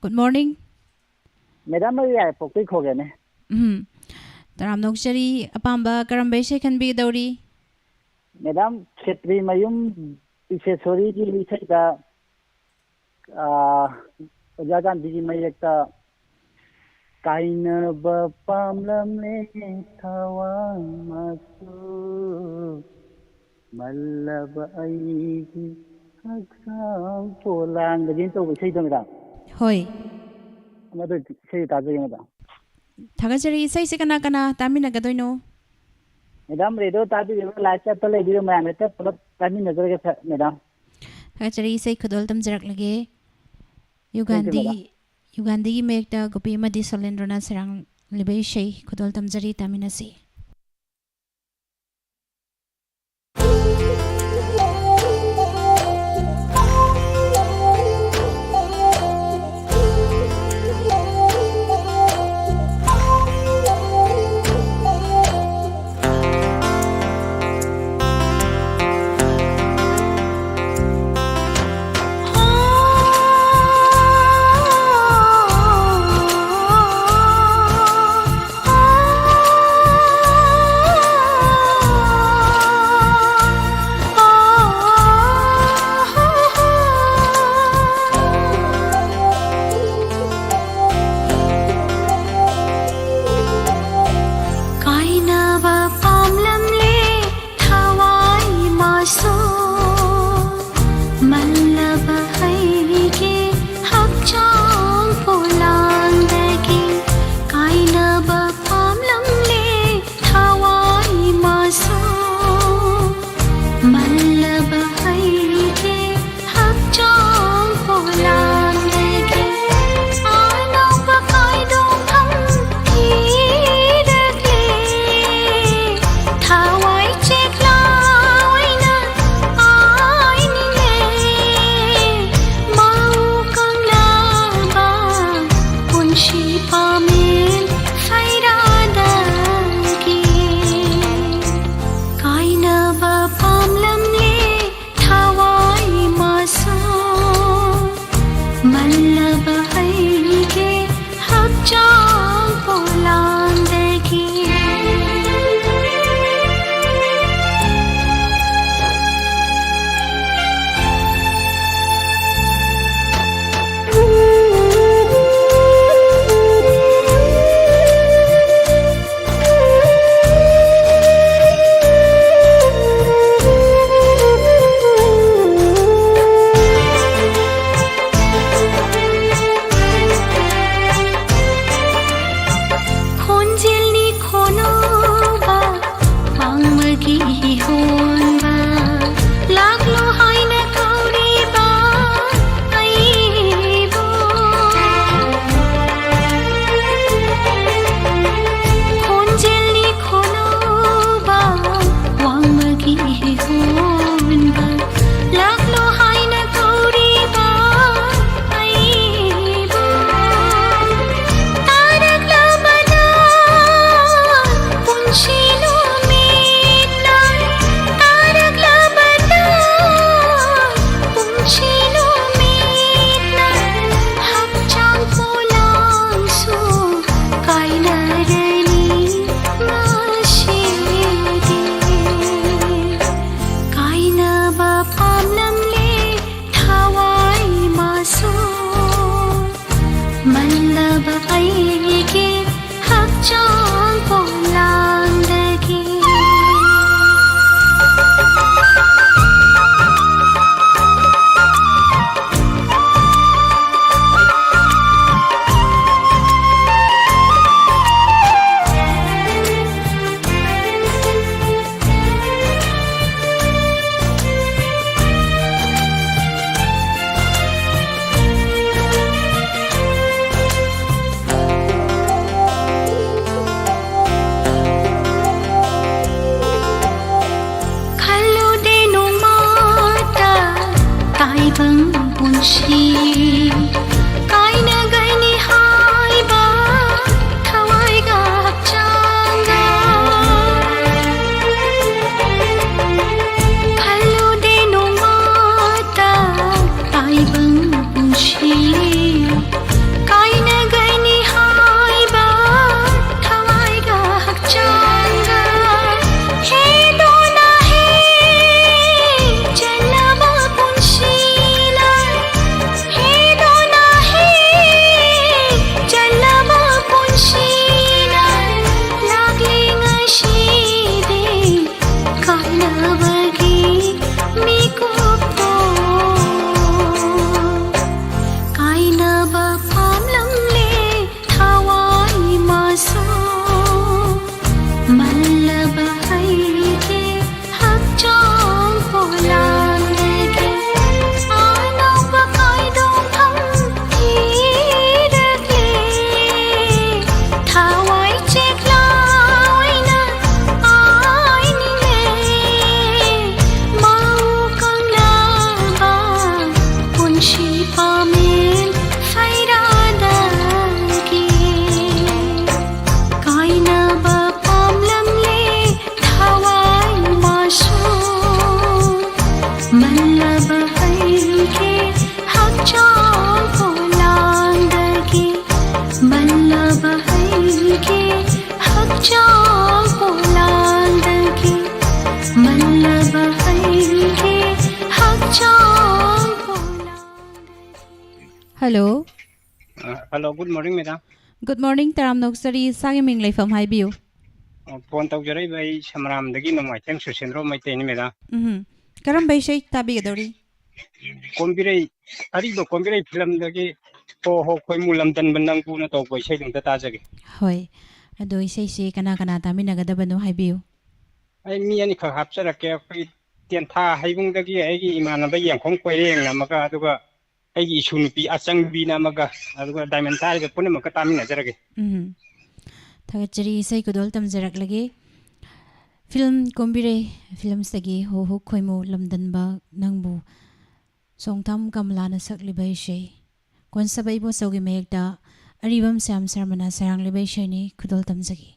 Good morning. Madam, ꯑꯩ ꯌꯥꯏꯄꯣꯛꯇꯩ ꯈꯣꯒꯦꯅꯦ꯫ ꯎꯝ꯫ ꯇꯔꯥꯝꯅ ꯑꯣꯛꯆꯔꯤ, ꯑꯄꯥꯝꯕ ꯀꯔꯝꯕ ꯏꯁꯩ ꯈꯟꯕꯤꯒꯗꯧꯔꯤ? Madam, ꯈꯦꯇ꯭ꯔꯤ ꯃꯌꯨꯝ ꯏꯁꯦꯁꯣꯔꯤꯒꯤ ꯏꯁꯩꯗ, ꯑ, ꯑꯣꯖꯥ ꯒꯥꯟꯙꯤꯒꯤ ꯃꯌꯦꯛꯇ "ꯀꯥꯏꯅꯕ ꯄꯥꯝꯂꯝꯂꯦ ꯊꯋꯥꯏ ꯃꯆꯨ, ꯃꯜꯂꯕ ꯑꯩꯒꯤ ꯍꯛꯆꯥꯡ ꯄꯣꯂꯥꯡꯗꯒꯤ" ꯇꯧꯕ ꯏꯁꯩꯗꯣ, ꯃꯦꯗꯥꯝ꯫ ꯍꯣꯏ꯫ ꯃꯗꯨ ꯏꯁꯩ ꯇꯥꯖꯒꯦ, ꯃꯦꯗꯥꯝ꯫ ꯊꯥꯒꯠꯆꯔꯤ꯫ ꯏꯁꯩꯁꯦ ꯀꯅꯥ ꯀꯅꯥ ꯇꯥꯃꯤꯟꯅꯒꯗꯣꯏꯅꯣ? ꯃꯦꯗꯥꯝ, ꯔꯦꯗꯤꯑꯣ ꯇꯥꯕꯤꯔꯤꯕ, ꯂꯥꯏꯚ ꯆꯠꯄ ꯂꯩꯕꯤꯔꯤꯕ ꯃꯌꯥꯝ ꯍꯦꯛꯇ ꯄꯨꯂꯞ ꯇꯥꯃꯤꯟꯅꯖꯔꯒꯦ, ꯁꯥꯔ, ꯃꯦꯗꯥꯝ꯫ ꯊꯥꯒꯠꯆꯔꯤ꯫ ꯏꯁꯩ ꯈꯨꯗꯣꯜ ꯇꯝꯖꯔꯛꯂꯒꯦ꯫ Thank you, Yugandhi, madam. ꯌꯨꯒꯥꯟꯙꯤꯒꯤ ꯃꯌꯦꯛꯇ ꯒꯣꯄꯤ ꯑꯃꯗꯤ ꯁꯣꯂꯦꯟꯗ꯭ꯔꯣꯅ ꯁꯩꯔꯥꯡꯂꯤꯕ ꯏꯁꯩ ꯈꯨꯗꯣꯜ ꯇꯝꯖꯔꯤ, ꯇꯥꯃꯤꯟꯅꯁꯤ꯫ ꯀꯥꯏꯅꯕ ꯄꯥꯝꯂꯝꯂꯦ ꯊꯋꯥꯏ ꯃꯆꯨ, ꯃꯜꯂꯕ ꯑꯩꯒꯤ ꯍꯛꯆꯥꯡ ꯄꯣꯂꯥꯡꯗꯒꯤ꯫ ꯀꯥꯏꯅꯕ ꯄꯥꯝꯂꯝꯂꯦ ꯊꯋꯥꯏ ꯃꯆꯨ, ꯃꯜꯂꯕ ꯑꯩꯒꯤ ꯍꯛꯆꯥꯡ ꯄꯣꯂꯥꯡꯗꯒꯤ꯫ ꯑꯅꯧꯕ ꯀꯥꯏꯗꯣꯛꯐꯝ ꯊꯤꯔꯛꯂꯦ꯫ ꯊꯋꯥꯏ ꯆꯦꯛꯂꯥ ꯑꯣꯏꯅ ꯍꯥꯏꯅꯤꯡꯉꯦ꯫ ꯃꯧ ꯀꯪꯂꯕ ꯄꯨꯟꯁꯤ ꯄꯥꯃꯦꯟ ꯐꯩꯔꯥꯗꯒꯤ꯫ ꯀꯥꯏꯅꯕ ꯄꯥꯝꯂꯝꯂꯦ ꯊꯋꯥꯏ ꯃꯆꯨ, ꯃꯜꯂꯕ ꯑꯩꯒꯤ ꯍꯛꯆꯥꯡ ꯄꯣꯂꯥꯡꯗꯒꯤ꯫ Hello. ꯑ, hello, good morning, madam. Good morning, ꯇꯔꯥꯝꯅ ꯑꯣꯛꯆꯔꯤ꯫ ꯏꯁꯥꯒꯤ ꯃꯤꯡ, ꯂꯩꯐꯝ ꯍꯥꯏꯕꯤꯌꯨ꯫ ꯑ, phone ꯇꯧꯖꯔꯛꯏꯕ ꯑꯩ ꯁꯃꯔꯥꯝꯗꯒꯤ ꯅꯣꯡꯃꯥꯏꯊꯦꯝ ꯁꯨꯔꯁꯦꯟꯗ꯭ꯔꯣ ꯃꯩꯇꯩꯅꯤ, madam꯫ ꯎꯝ꯫ ꯀꯔꯝꯕ ꯏꯁꯩ ꯇꯥꯕꯤꯒꯗꯧꯔꯤ? ꯀꯣꯝꯕꯤꯔꯩ, ꯑꯔꯤꯕ ꯀꯣꯝꯕꯤꯔꯩ filmꯗꯒꯤ "ꯍꯣ ꯍꯣ ꯈꯣꯏꯃꯨ ꯂꯝꯗꯟꯕ ꯅꯪꯕꯨꯅ" ꯇꯧꯕ ꯏꯁꯩꯗꯣ ꯑꯝꯇ ꯇꯥꯖꯒꯦ꯫ ꯍꯣꯏ, ꯑꯗꯣ ꯏꯁꯩꯁꯤ ꯀꯅꯥ ꯀꯅꯥ ꯇꯥꯃꯤꯟꯅꯒꯗꯕꯅꯣ ꯍꯥꯏꯕꯤꯌꯨ꯫ ꯑꯩ ꯃꯤ ꯑꯅꯤꯈꯛ ꯍꯥꯞꯆꯔꯛꯀꯦ꯫ ꯑꯩꯈꯣꯏ ꯇꯦꯟꯊꯥ ꯍꯩꯕꯨꯡꯗꯒꯤ ꯑꯩꯒꯤ ꯏꯃꯥꯟꯅꯕ ꯌꯦꯡꯈꯣꯝ ꯀꯣꯏꯔꯦꯡ ꯑꯃꯒ, ꯑꯗꯨꯒ ꯑꯩꯒꯤ ꯏꯁꯨ ꯅꯨꯄꯤ ꯑꯆꯪꯕꯤꯅ ꯑꯃꯒ, ꯑꯗꯨꯒ diamond ꯊꯥꯔꯤꯕ ꯄꯨꯝꯅꯃꯛꯀ ꯇꯥꯃꯤꯟꯅꯖꯔꯒꯦ꯫ ꯎꯝ꯫ ꯊꯥꯒꯠꯆꯔꯤ, ꯏꯁꯩ ꯈꯨꯗꯣꯜ ꯇꯝꯖꯔꯛꯂꯒꯦ꯫ Film ꯀꯣꯝꯕꯤꯔꯩ filmꯁꯤꯗꯒꯤ "ꯍꯣ ꯍꯣ ꯈꯣꯏꯃꯨ ꯂꯝꯗꯟꯕ ꯅꯪꯕꯨ", ꯁꯣꯡꯊꯥꯝ ꯀꯃꯂꯥꯅ ꯁꯛꯂꯤꯕ ꯏꯁꯩ, ꯀꯣꯟꯁꯥꯕꯩ ꯏꯕꯣꯆꯧꯒꯤ ꯃꯌꯦꯛꯇ ꯑꯔꯤꯕꯝ ꯁ꯭ꯌꯥꯝ ꯁꯔꯃꯅ ꯁꯩꯔꯥꯡꯂꯤꯕ ꯏꯁꯩꯅꯤ꯫ ꯈꯨꯗꯣꯜ ꯇꯝꯖꯒꯦ꯫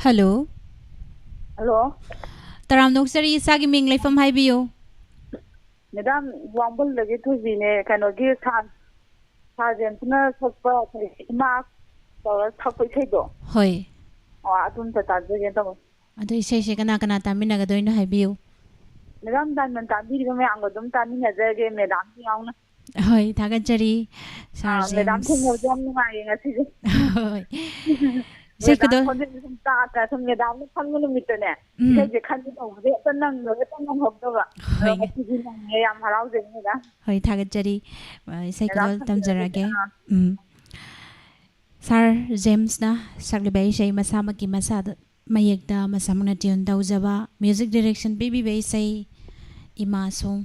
ꯍꯜꯂꯣ꯫ ꯍꯜꯂꯣ꯫ ꯇꯔꯥꯝꯅ ꯑꯣꯛꯆꯔꯤ, ꯏꯁꯥꯒꯤ ꯃꯤꯡ, ꯂꯩꯐꯝ ꯍꯥꯏꯕꯤꯌꯨ꯫ ꯃꯦꯗꯥꯝ, ꯋꯥꯡꯕꯜꯗꯒꯤ ꯊꯣꯏꯕꯤꯅꯦ꯫ ꯀꯩꯅꯣꯒꯤ ꯁꯥꯔ, ꯁꯥꯔ ꯖꯦꯝꯁꯅ ꯁꯛꯄ ꯏꯃꯥ ꯇꯧꯔ ꯁꯛꯄ ꯏꯁꯩꯗꯣ꯫ ꯍꯣꯏ꯫ ꯑꯣ, ꯑꯗꯨꯝꯇ ꯇꯥꯖꯒꯦ ꯇꯧꯕ꯫ ꯑꯗꯣ ꯏꯁꯩꯁꯦ ꯀꯅꯥ ꯀꯅꯥ ꯇꯥꯃꯤꯟꯅꯒꯗꯣꯏꯅꯣ ꯍꯥꯏꯕꯤꯌꯨ꯫ ꯃꯦꯗꯥꯝ, ꯗꯥꯏꯃꯟ ꯇꯥꯕꯤꯔꯤꯕ ꯃꯌꯥꯝꯒ ꯑꯗꯨꯝ ꯇꯥꯃꯤꯟꯅꯖꯔꯒꯦ, ꯃꯦꯗꯥꯝꯁꯨ ꯌꯥꯎꯅ꯫ ꯍꯣꯏ, ꯊꯥꯒꯠꯆꯔꯤ, ꯁꯥꯔ ꯑꯥ, ꯃꯦꯗꯥꯝ ꯖꯦꯝꯁ꯫ ꯊꯦꯡꯅꯕꯁꯦ ꯌꯥꯝ ꯅꯨꯡꯉꯥꯏꯌꯦ ꯉꯁꯤꯁꯦ꯫ ꯍꯣꯏ꯫ ꯏꯁꯩ ꯃꯦꯗꯥꯝ ꯈꯨꯗꯣꯜ ꯈꯣꯟꯖꯦꯜꯁꯦ ꯁꯨꯝ ꯇꯥꯗ꯭ꯔꯥ, ꯁꯨꯝ ꯃꯦꯗꯥꯝꯅ ꯈꯪꯕ ꯅꯨꯃꯤꯠꯇꯅꯦ, ꯎꯝ꯫ ꯏꯁꯩꯁꯦ ꯈꯟꯒꯦ ꯇꯧꯕꯁꯦ ꯍꯦꯛꯇ ꯅꯪꯗꯕ, ꯍꯦꯛꯇ ꯅꯪꯍꯧꯗꯕ꯫ ꯑꯗꯣ ꯍꯣꯏꯅꯦ꯫ ꯉꯁꯤꯗꯤ ꯅꯪꯉꯦ, ꯌꯥꯝ ꯍꯔꯥꯎꯖꯩ ꯃꯦꯗꯥꯝ꯫ ꯍꯣꯏ, ꯊꯥꯒꯠꯆꯔꯤ꯫ ꯑ, ꯏꯁꯩ ꯃꯦꯗꯥꯝ ꯈꯨꯗꯣꯜ ꯊꯝꯖꯔꯒꯦ꯫ ꯇꯝꯖꯔꯛꯑꯒꯦ꯫ ꯑꯥ꯫ ꯎꯝ꯫ ꯁꯥꯔ ꯖꯦꯝꯁꯅ ꯁꯛꯂꯤꯕ ꯏꯁꯩ ꯃꯁꯥꯃꯛꯀꯤ ꯃꯁꯥꯗ ꯃꯌꯦꯛꯇ ꯃꯁꯥꯃꯛꯅ ꯇ꯭ꯌꯨꯟ ꯇꯧꯖꯕ, ꯃ꯭ꯌꯨꯖꯤꯛ ꯗꯤꯔꯦꯛꯁꯟ ꯄꯤꯕꯤꯕ ꯏꯁꯩ ꯏꯃꯥ ꯁꯣꯡ,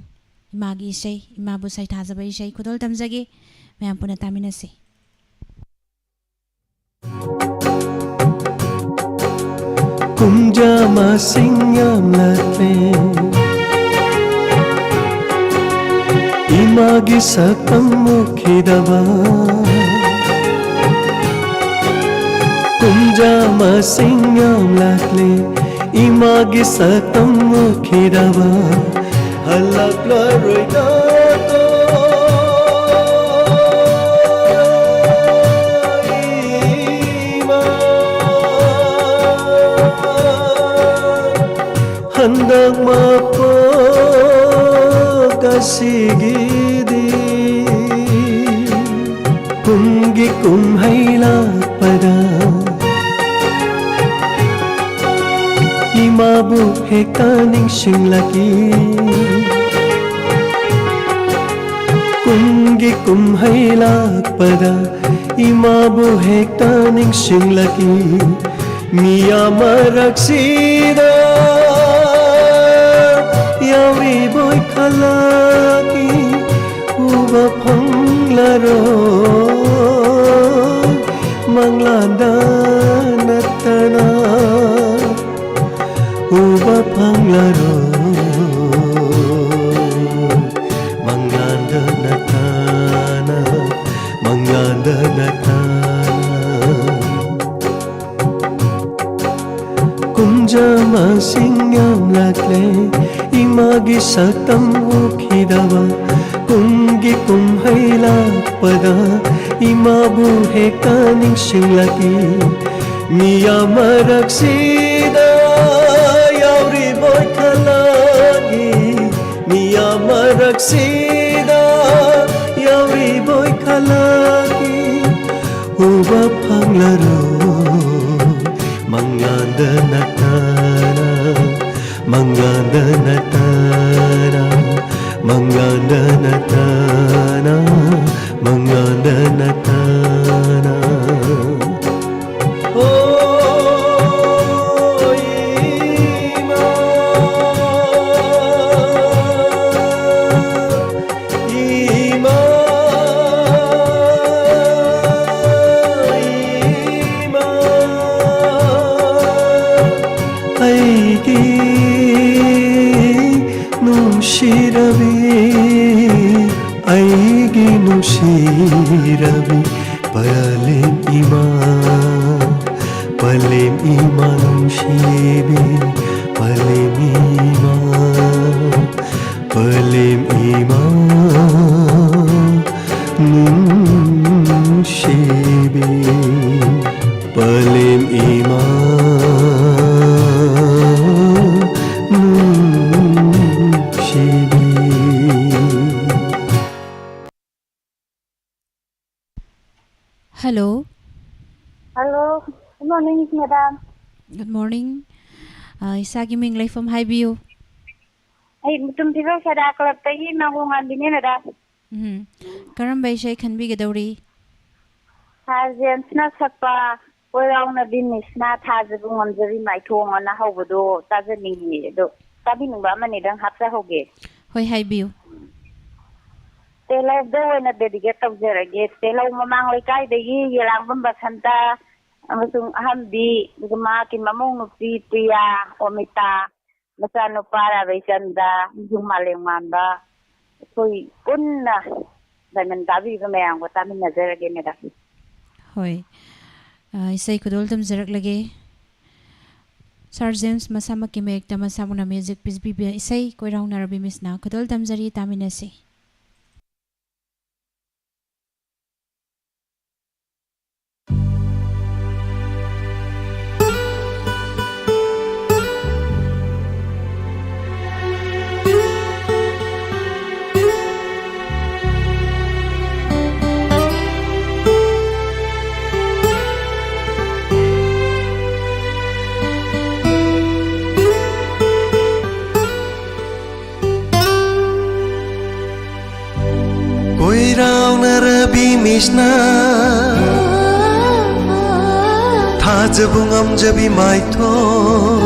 ꯏꯃꯥꯒꯤ ꯏꯁꯩ, ꯏꯃꯥꯕꯨ ꯁꯩꯊꯥꯖꯕ ꯏꯁꯩ ꯈꯨꯗꯣꯜ ꯇꯝꯖꯒꯦ꯫ ꯃꯌꯥꯝ ꯄꯨꯟꯅ ꯇꯥꯃꯤꯟꯅꯁꯤ꯫ ꯀꯨꯝꯖꯥ ꯃꯁꯤꯡ ꯌꯥꯝꯂꯛꯂꯦ, ꯏꯃꯥꯒꯤ ꯁꯛꯇꯝ ꯎꯈꯤꯗꯕ꯫ ꯀꯨꯝꯖꯥ ꯃꯁꯤꯡ ꯌꯥꯝꯂꯛꯂꯦ, ꯏꯃꯥꯒꯤ ꯁꯛꯇꯝ ꯎꯈꯤꯗꯕ꯫ ꯍꯜꯂꯛꯂꯔꯣꯏꯗꯀꯣ ꯏꯃꯥ꯫ ꯍꯟꯗꯛ ꯃꯄꯣꯛ ꯑꯁꯤꯒꯤꯗꯤ ꯀꯨꯝꯒꯤ ꯀꯨꯝꯍꯩ ꯂꯥꯛꯄꯗ ꯏꯃꯥꯕꯨ ꯍꯦꯛꯇ ꯅꯤꯡꯁꯤꯡꯂꯛꯏ꯫ ꯀꯨꯝꯒꯤ ꯀꯨꯝꯍꯩ ꯂꯥꯛꯄꯗ ꯏꯃꯥꯕꯨ ꯍꯦꯛꯇ ꯅꯤꯡꯁꯤꯡꯂꯛꯏ꯫ ꯃꯤꯌꯥꯝ ꯃꯔꯛꯁꯤꯗ ꯌꯥꯎꯔꯤꯕꯣꯏ ꯈꯜꯂꯛꯏ꯫ ꯎꯕ ꯐꯪꯂꯔꯣꯏ ꯃꯪꯂꯥꯟꯗ ꯅꯠꯇꯅ꯫ ꯎꯕ ꯐꯪꯂꯔꯣꯏ ꯃꯪꯂꯥꯟꯗ ꯅꯠꯇꯅ, ꯃꯪꯂꯥꯟꯗ ꯅꯠꯇꯅ꯫ ꯃꯁꯤꯡ ꯌꯥꯝꯂꯛꯂꯦ꯫ ꯏꯃꯥꯒꯤ ꯁꯛꯇꯝ ꯎꯈꯤꯗꯕ ꯀꯨꯝꯒꯤ ꯀꯨꯝꯍꯩ ꯂꯥꯛꯄꯗ ꯏꯃꯥꯕꯨ ꯍꯦꯛꯇ ꯅꯤꯡꯁꯤꯡꯂꯛꯏ꯫ ꯃꯤꯌꯥꯝ ꯃꯔꯛꯁꯤꯗ ꯌꯥꯎꯔꯤꯕꯣꯏ ꯈꯜꯂꯛꯏ꯫ ꯃꯤꯌꯥꯝ ꯃꯔꯛꯁꯤꯗ ꯌꯥꯎꯔꯤꯕꯣꯏ ꯈꯜꯂꯛꯏ꯫ ꯎꯕ ꯐꯪꯂꯔꯣꯏ ꯃꯪꯂꯥꯟꯗ ꯅꯠꯇꯅ, ꯃꯪꯂꯥꯟꯗ ꯅꯠꯇꯅ, ꯃꯪꯂꯥꯟꯗ ꯅꯠꯇꯅ, ꯃꯪꯂꯥꯟꯗ ꯅꯠꯇꯅ꯫ ꯍꯣ, ꯏꯃꯥ, ꯏꯃꯥ, ꯏꯃꯥ, ꯑꯩꯒꯤ ꯅꯨꯡꯁꯤꯔꯕꯤ, ꯑꯩꯒꯤ ꯅꯨꯡꯁꯤꯔꯕꯤ, ꯄꯂꯦꯝ ꯏꯃꯥ, ꯄꯂꯦꯝ ꯏꯃꯥ ꯅꯨꯡꯁꯤꯕꯤ, ꯄꯂꯦꯝ ꯏꯃꯥ, ꯄꯂꯦꯝ ꯏꯃꯥ ꯅꯨꯡꯁꯤꯕꯤ, ꯄꯂꯦꯝ ꯏꯃꯥ ꯅꯨꯡꯁꯤꯕꯤ꯫ Hello. Hello. Good morning, madam. Good morning. ꯑ, ꯏꯁꯥꯒꯤ ꯃꯤꯡ, ꯂꯩꯐꯝ ꯍꯥꯏꯕꯤꯌꯨ꯫ ꯑꯩ ꯃꯨꯇꯨꯝ ꯐꯤꯕꯝ ꯁꯗꯥ ꯀ꯭ꯂꯕꯇꯒꯤ ꯃꯥꯡꯒꯣꯜ ꯉꯥꯟꯕꯤꯅꯦ, ꯃꯦꯗꯥꯝ꯫ ꯎꯝ꯫ ꯀꯔꯝꯕ ꯏꯁꯩ ꯈꯟꯕꯤꯒꯗꯧꯔꯤ? ꯁꯥꯔ ꯖꯦꯝꯁꯅ ꯁꯛꯄ ꯀꯣꯏꯔꯥꯎꯅꯕꯤ ꯃꯤꯁꯅ ꯊꯥꯖꯕ ꯉꯝꯖꯕꯤ ꯃꯥꯏꯊꯣꯡ ꯑꯅ ꯍꯧꯕꯗꯣ ꯇꯥꯖꯅꯤꯡꯉꯤ꯫ ꯑꯗꯣ ꯇꯥꯕꯤꯅꯤꯡꯕ ꯑꯃꯅꯤꯗꯪ ꯍꯥꯞꯆꯍꯧꯒꯦ꯫ ꯍꯣꯏ, ꯍꯥꯏꯕꯤꯌꯨ꯫ ꯇꯦꯜꯍꯧꯗ ꯑꯣꯏꯅ dedicate ꯇꯧꯖꯔꯒꯦ꯫ ꯇꯦꯜꯍꯧ ꯃꯃꯥꯡ ꯂꯩꯀꯥꯏꯗꯒꯤ ꯌꯦꯂꯥꯡꯕꯝ ꯕꯁꯟꯇ ꯑꯃꯁꯨꯡ ꯑꯍꯟꯕꯤ, ꯑꯗꯨꯒ ꯃꯍꯥꯛꯀꯤ ꯃꯃꯧ ꯅꯨꯄꯤ ꯄ꯭ꯔꯤꯌꯥ, ꯑꯣꯃꯤꯇꯥ, ꯃꯆꯥꯅꯨꯄꯥ ꯔꯥꯕꯩꯆꯟꯗ ꯑꯃꯁꯨꯡ ꯃꯥꯂꯦꯝꯉꯥꯟꯕ, ꯑꯩꯈꯣꯏ ꯄꯨꯟꯅ ꯗꯥꯏꯃꯟ ꯇꯥꯕꯤꯔꯤꯕ ꯃꯌꯥꯝꯒ ꯇꯥꯃꯤꯟꯅꯖꯔꯒꯦ, ꯃꯦꯗꯥꯝ꯫ ꯍꯣꯏ꯫ ꯑ, ꯏꯁꯩ ꯈꯨꯗꯣꯜ ꯇꯝꯖꯔꯛꯂꯒꯦ꯫ ꯁꯥꯔ ꯖꯦꯝꯁ ꯃꯁꯥꯃꯛꯀꯤ ꯃꯌꯦꯛꯇ ꯃꯁꯥꯃꯛꯅ ꯃ꯭ꯌꯨꯖꯤꯛ ꯄꯤꯕꯤꯕ ꯏꯁꯩ ꯀꯣꯏꯔꯥꯎꯅꯔꯕꯤ ꯃꯤꯁꯅ ꯈꯨꯗꯣꯜ ꯇꯝꯖꯔꯤ, ꯇꯥꯃꯤꯟꯅꯁꯤ꯫ ꯀꯣꯏꯔꯥꯎꯅꯔꯕꯤ ꯃꯤꯁꯅ ꯊꯥꯖꯕ ꯉꯝꯖꯕꯤ ꯃꯥꯏꯊꯣꯡ,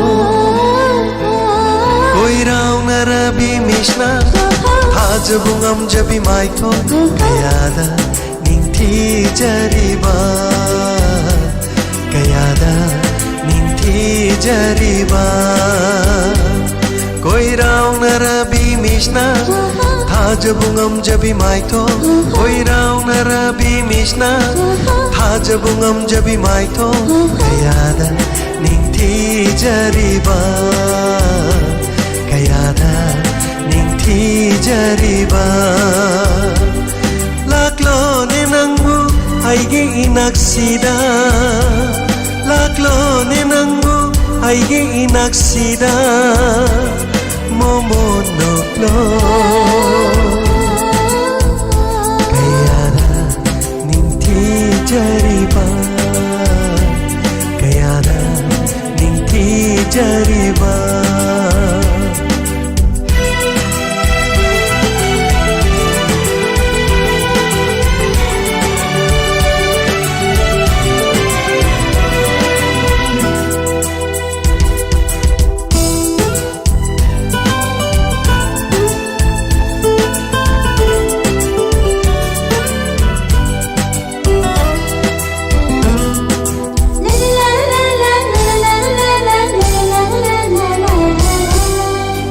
ꯀꯣꯏꯔꯥꯎꯅꯔꯕꯤ ꯃꯤꯁꯅ ꯊꯥꯖꯕ ꯉꯝꯖꯕꯤ ꯃꯥꯏꯊꯣꯡ ꯀꯌꯥꯗ ꯅꯤꯡꯊꯤꯖꯔꯤꯕ, ꯀꯌꯥꯗ ꯅꯤꯡꯊꯤꯖꯔꯤꯕ꯫ ꯀꯣꯏꯔꯥꯎꯅꯔꯕꯤ ꯃꯤꯁꯅ ꯊꯥꯖꯕ ꯉꯝꯖꯕꯤ ꯃꯥꯏꯊꯣꯡ, ꯀꯣꯏꯔꯥꯎꯅꯔꯕꯤ ꯃꯤꯁꯅ ꯊꯥꯖꯕ ꯉꯝꯖꯕꯤ ꯃꯥꯏꯊꯣꯡ ꯀꯌꯥꯗ ꯅꯤꯡꯊꯤꯖꯔꯤꯕ, ꯀꯌꯥꯗ ꯅꯤꯡꯊꯤꯖꯔꯤꯕ꯫ ꯂꯥꯛꯂꯣꯅꯦ ꯅꯪꯕꯨ ꯑꯩꯒꯤ ꯏꯅꯥꯛꯁꯤꯗ, ꯂꯥꯛꯂꯣꯅꯦ ꯅꯪꯕꯨ ꯑꯩꯒꯤ ꯏꯅꯥꯛꯁꯤꯗ, ꯃꯣꯃꯣꯟ ꯅꯣꯛꯂꯣ꯫ ꯀꯌꯥꯗ ꯅꯤꯡꯊꯤꯖꯔꯤꯕ, ꯀꯌꯥꯗ ꯅꯤꯡꯊꯤꯖꯔꯤꯕ꯫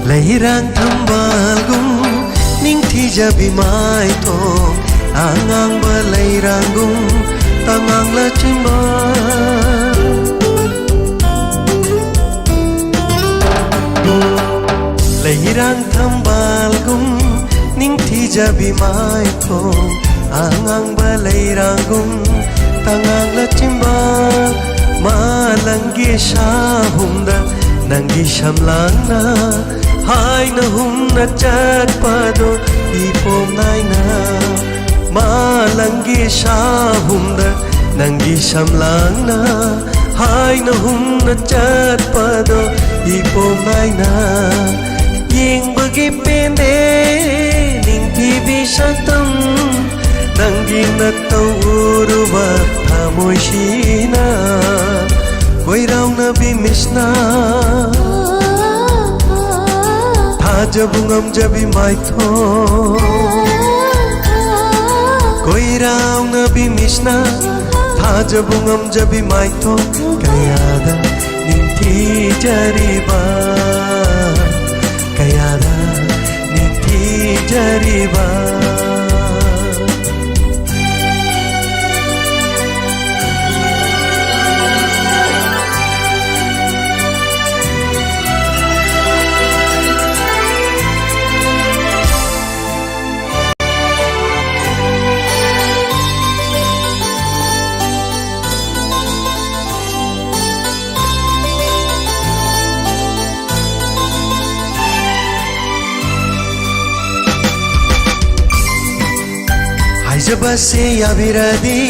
ꯂꯩꯔꯥꯡ ꯊꯝꯕꯥꯜꯒꯨꯝ ꯅꯤꯡꯊꯤꯖꯕꯤ ꯃꯥꯏꯊꯣꯡ, ꯑꯉꯥꯡꯕ ꯂꯩꯔꯥꯡꯒꯨꯝ ꯇꯉꯥꯡ ꯂꯥꯆꯤꯟꯕ꯫ ꯏꯔꯥꯡ ꯊꯝꯕꯥꯜꯒꯨꯝ ꯅꯤꯡꯊꯤꯖꯕꯤ ꯃꯥꯏꯊꯣꯡ, ꯑꯉꯥꯡꯕ ꯂꯩꯔꯥꯡꯒꯨꯝ ꯇꯉꯥꯡꯂ ꯆꯤꯝꯕꯥꯜ, ꯃꯥꯂꯪꯒꯤ ꯁꯥꯍꯨꯝꯗ ꯅꯪꯒꯤ ꯁꯝꯂꯥꯡꯅ ꯍꯥꯏꯅ ꯍꯨꯝꯅ ꯆꯠꯄꯗꯣ ꯏꯄꯣꯝ ꯅꯥꯏꯅ, ꯃꯥꯂꯪꯒꯤ ꯁꯥꯍꯨꯝꯗ ꯅꯪꯒꯤ ꯁꯝꯂꯥꯡꯅ ꯍꯥꯏꯅ ꯍꯨꯝꯅ ꯆꯠꯄꯗꯣ ꯏꯄꯣꯝ ꯅꯥꯏꯅ ꯌꯦꯡꯕꯒꯤ ꯄꯦꯟꯗꯦ ꯅꯤꯡꯊꯤꯕꯤ ꯁꯛꯇꯝ ꯅꯪꯒꯤ ꯅꯠꯇꯧ ꯎꯔꯨꯕ ꯊꯃꯣꯏꯁꯤꯅ ꯀꯣꯏꯔꯥꯎꯅꯕꯤ ꯃꯤꯁꯅ ꯊꯥꯖꯕ ꯉꯝꯖꯕꯤ ꯃꯥꯏꯊꯣꯡ ꯀꯣꯏꯔꯥꯎꯅꯕꯤ ꯃꯤꯁꯅ ꯊꯥꯖꯕ ꯉꯝꯖꯕꯤ ꯃꯥꯏꯊꯣꯡ ꯀꯌꯥꯗ ꯅꯤꯡꯊꯤꯖꯔꯤꯕ ꯀꯌꯥꯗ ꯅꯤꯡꯊꯤꯖꯔꯤꯕ ꯍꯥꯏꯖꯕꯁꯦ ꯌꯥꯕꯤꯔꯗꯤ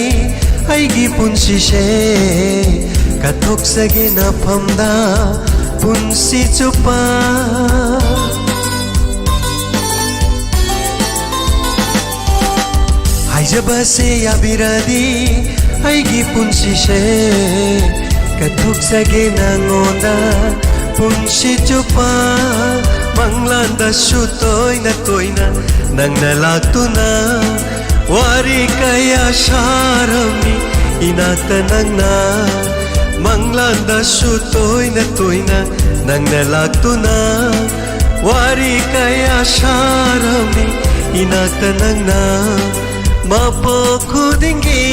ꯑꯩꯒꯤ ꯄꯨꯟꯁꯤꯁꯦ ꯀꯠꯊꯣꯛꯆꯒꯦ ꯅꯐꯝꯗ ꯄꯨꯟꯁꯤ ꯆꯨꯞꯄ꯫ ꯍꯥꯏꯖꯕꯁꯦ ꯌꯥꯕꯤꯔꯗꯤ ꯑꯩꯒꯤ ꯄꯨꯟꯁꯤꯁꯦ ꯀꯠꯊꯣꯛꯆꯒꯦ ꯅꯉꯣꯟꯗ ꯄꯨꯟꯁꯤ ꯆꯨꯞꯄ꯫ ꯃꯪꯂꯥꯟꯗꯁꯨ ꯇꯣꯏꯅ ꯇꯣꯏꯅ ꯅꯪꯅ ꯂꯥꯛꯇꯨꯅ ꯋꯥꯔꯤ ꯀꯌꯥ ꯁꯥꯔꯝꯃꯤ ꯏꯅꯥꯛꯇ ꯅꯪꯅ꯫ ꯃꯪꯂꯥꯟꯗꯁꯨ ꯇꯣꯏꯅ ꯇꯣꯏꯅ ꯅꯪꯅ ꯂꯥꯛꯇꯨꯅ ꯋꯥꯔꯤ ꯀꯌꯥ ꯁꯥꯔꯝꯃꯤ ꯏꯅꯥꯛꯇ ꯅꯪꯅ꯫ ꯃꯄꯣꯛ ꯈꯨꯗꯤꯡꯒꯤ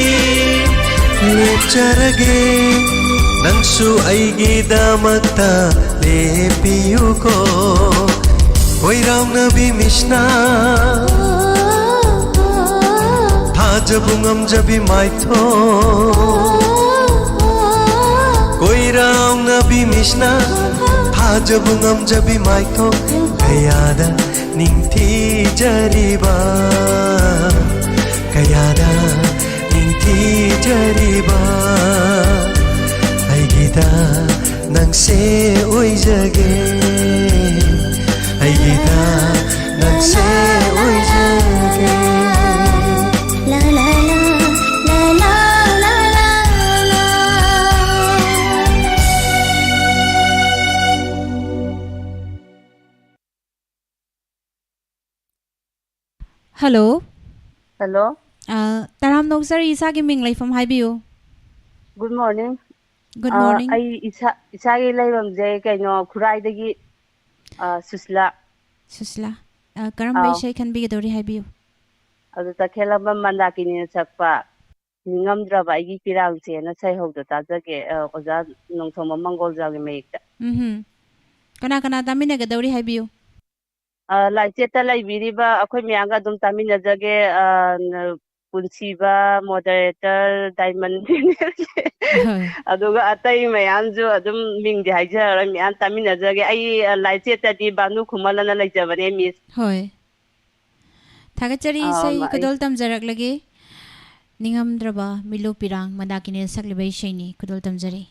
ꯂꯦꯞꯆꯔꯒꯦ ꯅꯪꯁꯨ ꯑꯩꯒꯤꯗꯃꯛꯇ ꯂꯦꯞꯄꯤꯌꯨꯀꯣ꯫ ꯀꯣꯏꯔꯥꯎꯅꯕꯤ ꯃꯤꯁꯅꯥ, ꯊꯥꯖꯕ ꯉꯝꯖꯕꯤ ꯃꯥꯏꯊꯣꯡ꯫ ꯀꯣꯏꯔꯥꯎꯅꯕꯤ ꯃꯤꯁꯅꯥ, ꯊꯥꯖꯕ ꯉꯝꯖꯕꯤ ꯃꯥꯏꯊꯣꯡ꯫ ꯀꯌꯥꯗ ꯅꯤꯡꯊꯤꯖꯔꯤꯕ, ꯀꯌꯥꯗ ꯅꯤꯡꯊꯤꯖꯔꯤꯕ꯫ ꯑꯩꯒꯤꯗ ꯅꯪꯁꯦ ꯑꯣꯏꯖꯒꯦ, ꯑꯩꯒꯤꯗ ꯅꯪꯁꯦ ꯑꯣꯏꯖꯒꯦ꯫ ꯍꯜꯂꯣ꯫ ꯍꯜꯂꯣ꯫ ꯑ, ꯇꯔꯥꯝꯅ ꯑꯣꯛꯆꯔꯤ, ꯏꯁꯥꯒꯤ ꯃꯤꯡ, ꯂꯩꯐꯝ ꯍꯥꯏꯕꯤꯌꯨ꯫ Good morning꯫ Good ꯑ, morning꯫ ꯑꯩ ꯏꯁꯥ, ꯏꯁꯥꯒꯤ ꯂꯩꯐꯝꯁꯦ ꯀꯩꯅꯣ, ꯈꯨꯔꯥꯏꯗꯒꯤ, ꯑ, ꯁꯨꯁꯤꯂꯥ꯫ ꯁꯨꯁꯤꯂꯥ꯫ ꯑ, ꯀꯔꯝꯕ ꯑꯥꯎ꯫ ꯏꯁꯩ ꯈꯟꯕꯤꯒꯗꯧꯔꯤ ꯍꯥꯏꯕꯤꯌꯨ꯫ ꯑꯗꯨ ꯇꯈꯦꯜꯂꯝꯕꯝ ꯃꯟꯗꯥꯀꯤꯅꯤꯅ ꯁꯛꯄ ꯅꯤꯡꯉꯝꯗ꯭ꯔꯕ ꯑꯩꯒꯤ ꯄꯤꯔꯥꯡꯁꯦꯅ ꯏꯁꯩ ꯍꯧꯗꯣ ꯇꯥꯖꯒꯦ꯫ ꯑ, ꯑꯣꯖꯥ ꯅꯣꯡꯊꯣꯝꯕꯝ ꯃꯪꯒꯣꯜꯖꯥꯎꯒꯤ ꯃꯌꯦꯛꯇ꯫ ꯎꯝꯍꯨꯝ꯫ ꯀꯅꯥ ꯀꯅꯥ ꯇꯥꯃꯤꯟꯅꯒꯗꯧꯔꯤ ꯍꯥꯏꯕꯤꯌꯨ꯫ ꯑ, ꯂꯥꯏꯆꯦꯠꯇ ꯂꯩꯕꯤꯔꯤꯕ ꯑꯩꯈꯣꯏ ꯃꯌꯥꯝꯒ ꯑꯗꯨꯝ ꯇꯥꯃꯤꯟꯅꯖꯒꯦ꯫ ꯑ, ꯅ-, ꯄꯨꯟꯁꯤꯕ, moderator, diamond ꯍꯣꯏ꯫ ꯑꯗꯨꯒ ꯑꯇꯩ ꯃꯌꯥꯝꯁꯨ ꯑꯗꯨꯝ ꯃꯤꯡꯗꯤ ꯍꯥꯏꯖꯔꯔꯣꯏ, ꯃꯌꯥꯝ ꯇꯥꯃꯤꯟꯅꯖꯒꯦ꯫ ꯑꯩ, ꯑ, ꯂꯥꯏꯆꯦꯠꯇꯗꯤ ꯕꯥꯅꯨ ꯈꯨꯃꯜ ꯑꯅ ꯂꯩꯖꯕꯅꯦ, Miss꯫ ꯍꯣꯏ꯫ ꯊꯥꯒꯠꯆꯔꯤ, ꯑꯥ, ꯏꯁꯩ ꯃꯥ-, ꯑꯩ ꯈꯨꯗꯣꯜ ꯇꯝꯖꯔꯛꯂꯒꯦ꯫ ꯅꯤꯡꯉꯝꯗ꯭ꯔꯕ ꯃꯤꯂꯨ ꯄꯤꯔꯥꯡ ꯃꯟꯗꯥꯀꯤꯅꯤꯅ ꯁꯛꯂꯤꯕ ꯏꯁꯩꯅꯤ, ꯈꯨꯗꯣꯜ ꯇꯝꯖꯔꯤ꯫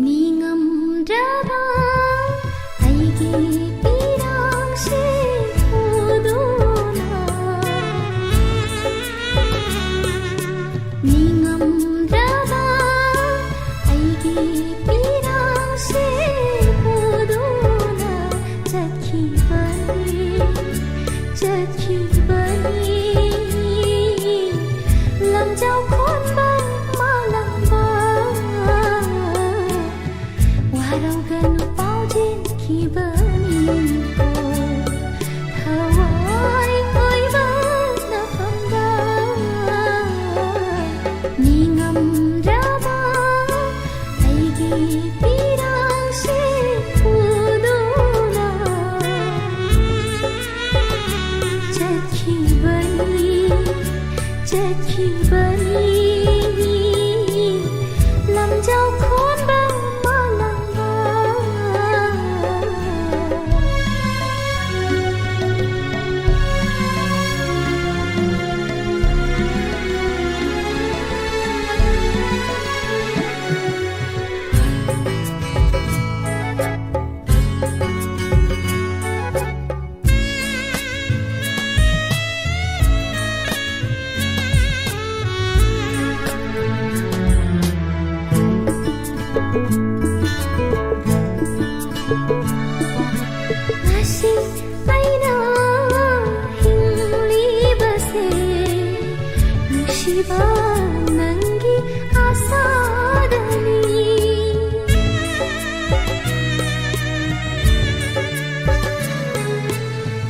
ꯅꯤꯡꯉꯝꯗ꯭ꯔꯕ ꯑꯩꯒꯤ ꯄꯤꯔꯥꯡꯁꯦ ꯍꯨꯗꯨꯅ, ꯅꯤꯡꯉꯝꯗ꯭ꯔꯕ ꯑꯩꯒꯤ ꯄꯤꯔꯥꯡꯁꯦ ꯍꯨꯗꯨꯅ ꯆꯠꯈꯤꯕꯅꯤ, ꯆꯠꯈꯤꯕꯅꯤ꯫ ꯂꯝꯖꯥꯎ ꯈꯣꯟꯕ ꯃꯥꯂꯪꯕ ꯋꯥꯔꯧ ꯏꯕꯅꯤꯀꯣ ꯊꯋꯥꯏ ꯑꯣꯏꯕ ꯅꯐꯝꯗ꯫ ꯅꯤꯡꯉꯝꯗ꯭ꯔꯕ ꯑꯩꯒꯤ ꯄꯤꯔꯥꯡꯁꯦ ꯄꯨꯗꯨꯅ ꯆꯠꯈꯤꯕꯅꯤ, ꯆꯠꯈꯤꯕꯅꯤ꯫ ꯂꯝꯖꯥꯎ ꯈꯣꯟꯕ ꯃꯥꯂꯪꯕ꯫ ꯉꯁꯤ ꯑꯩꯅ ꯍꯤꯡꯂꯤꯕꯁꯦ ꯅꯨꯡꯁꯤꯕ ꯅꯪꯒꯤ ꯑꯁꯥꯗꯅꯤ꯫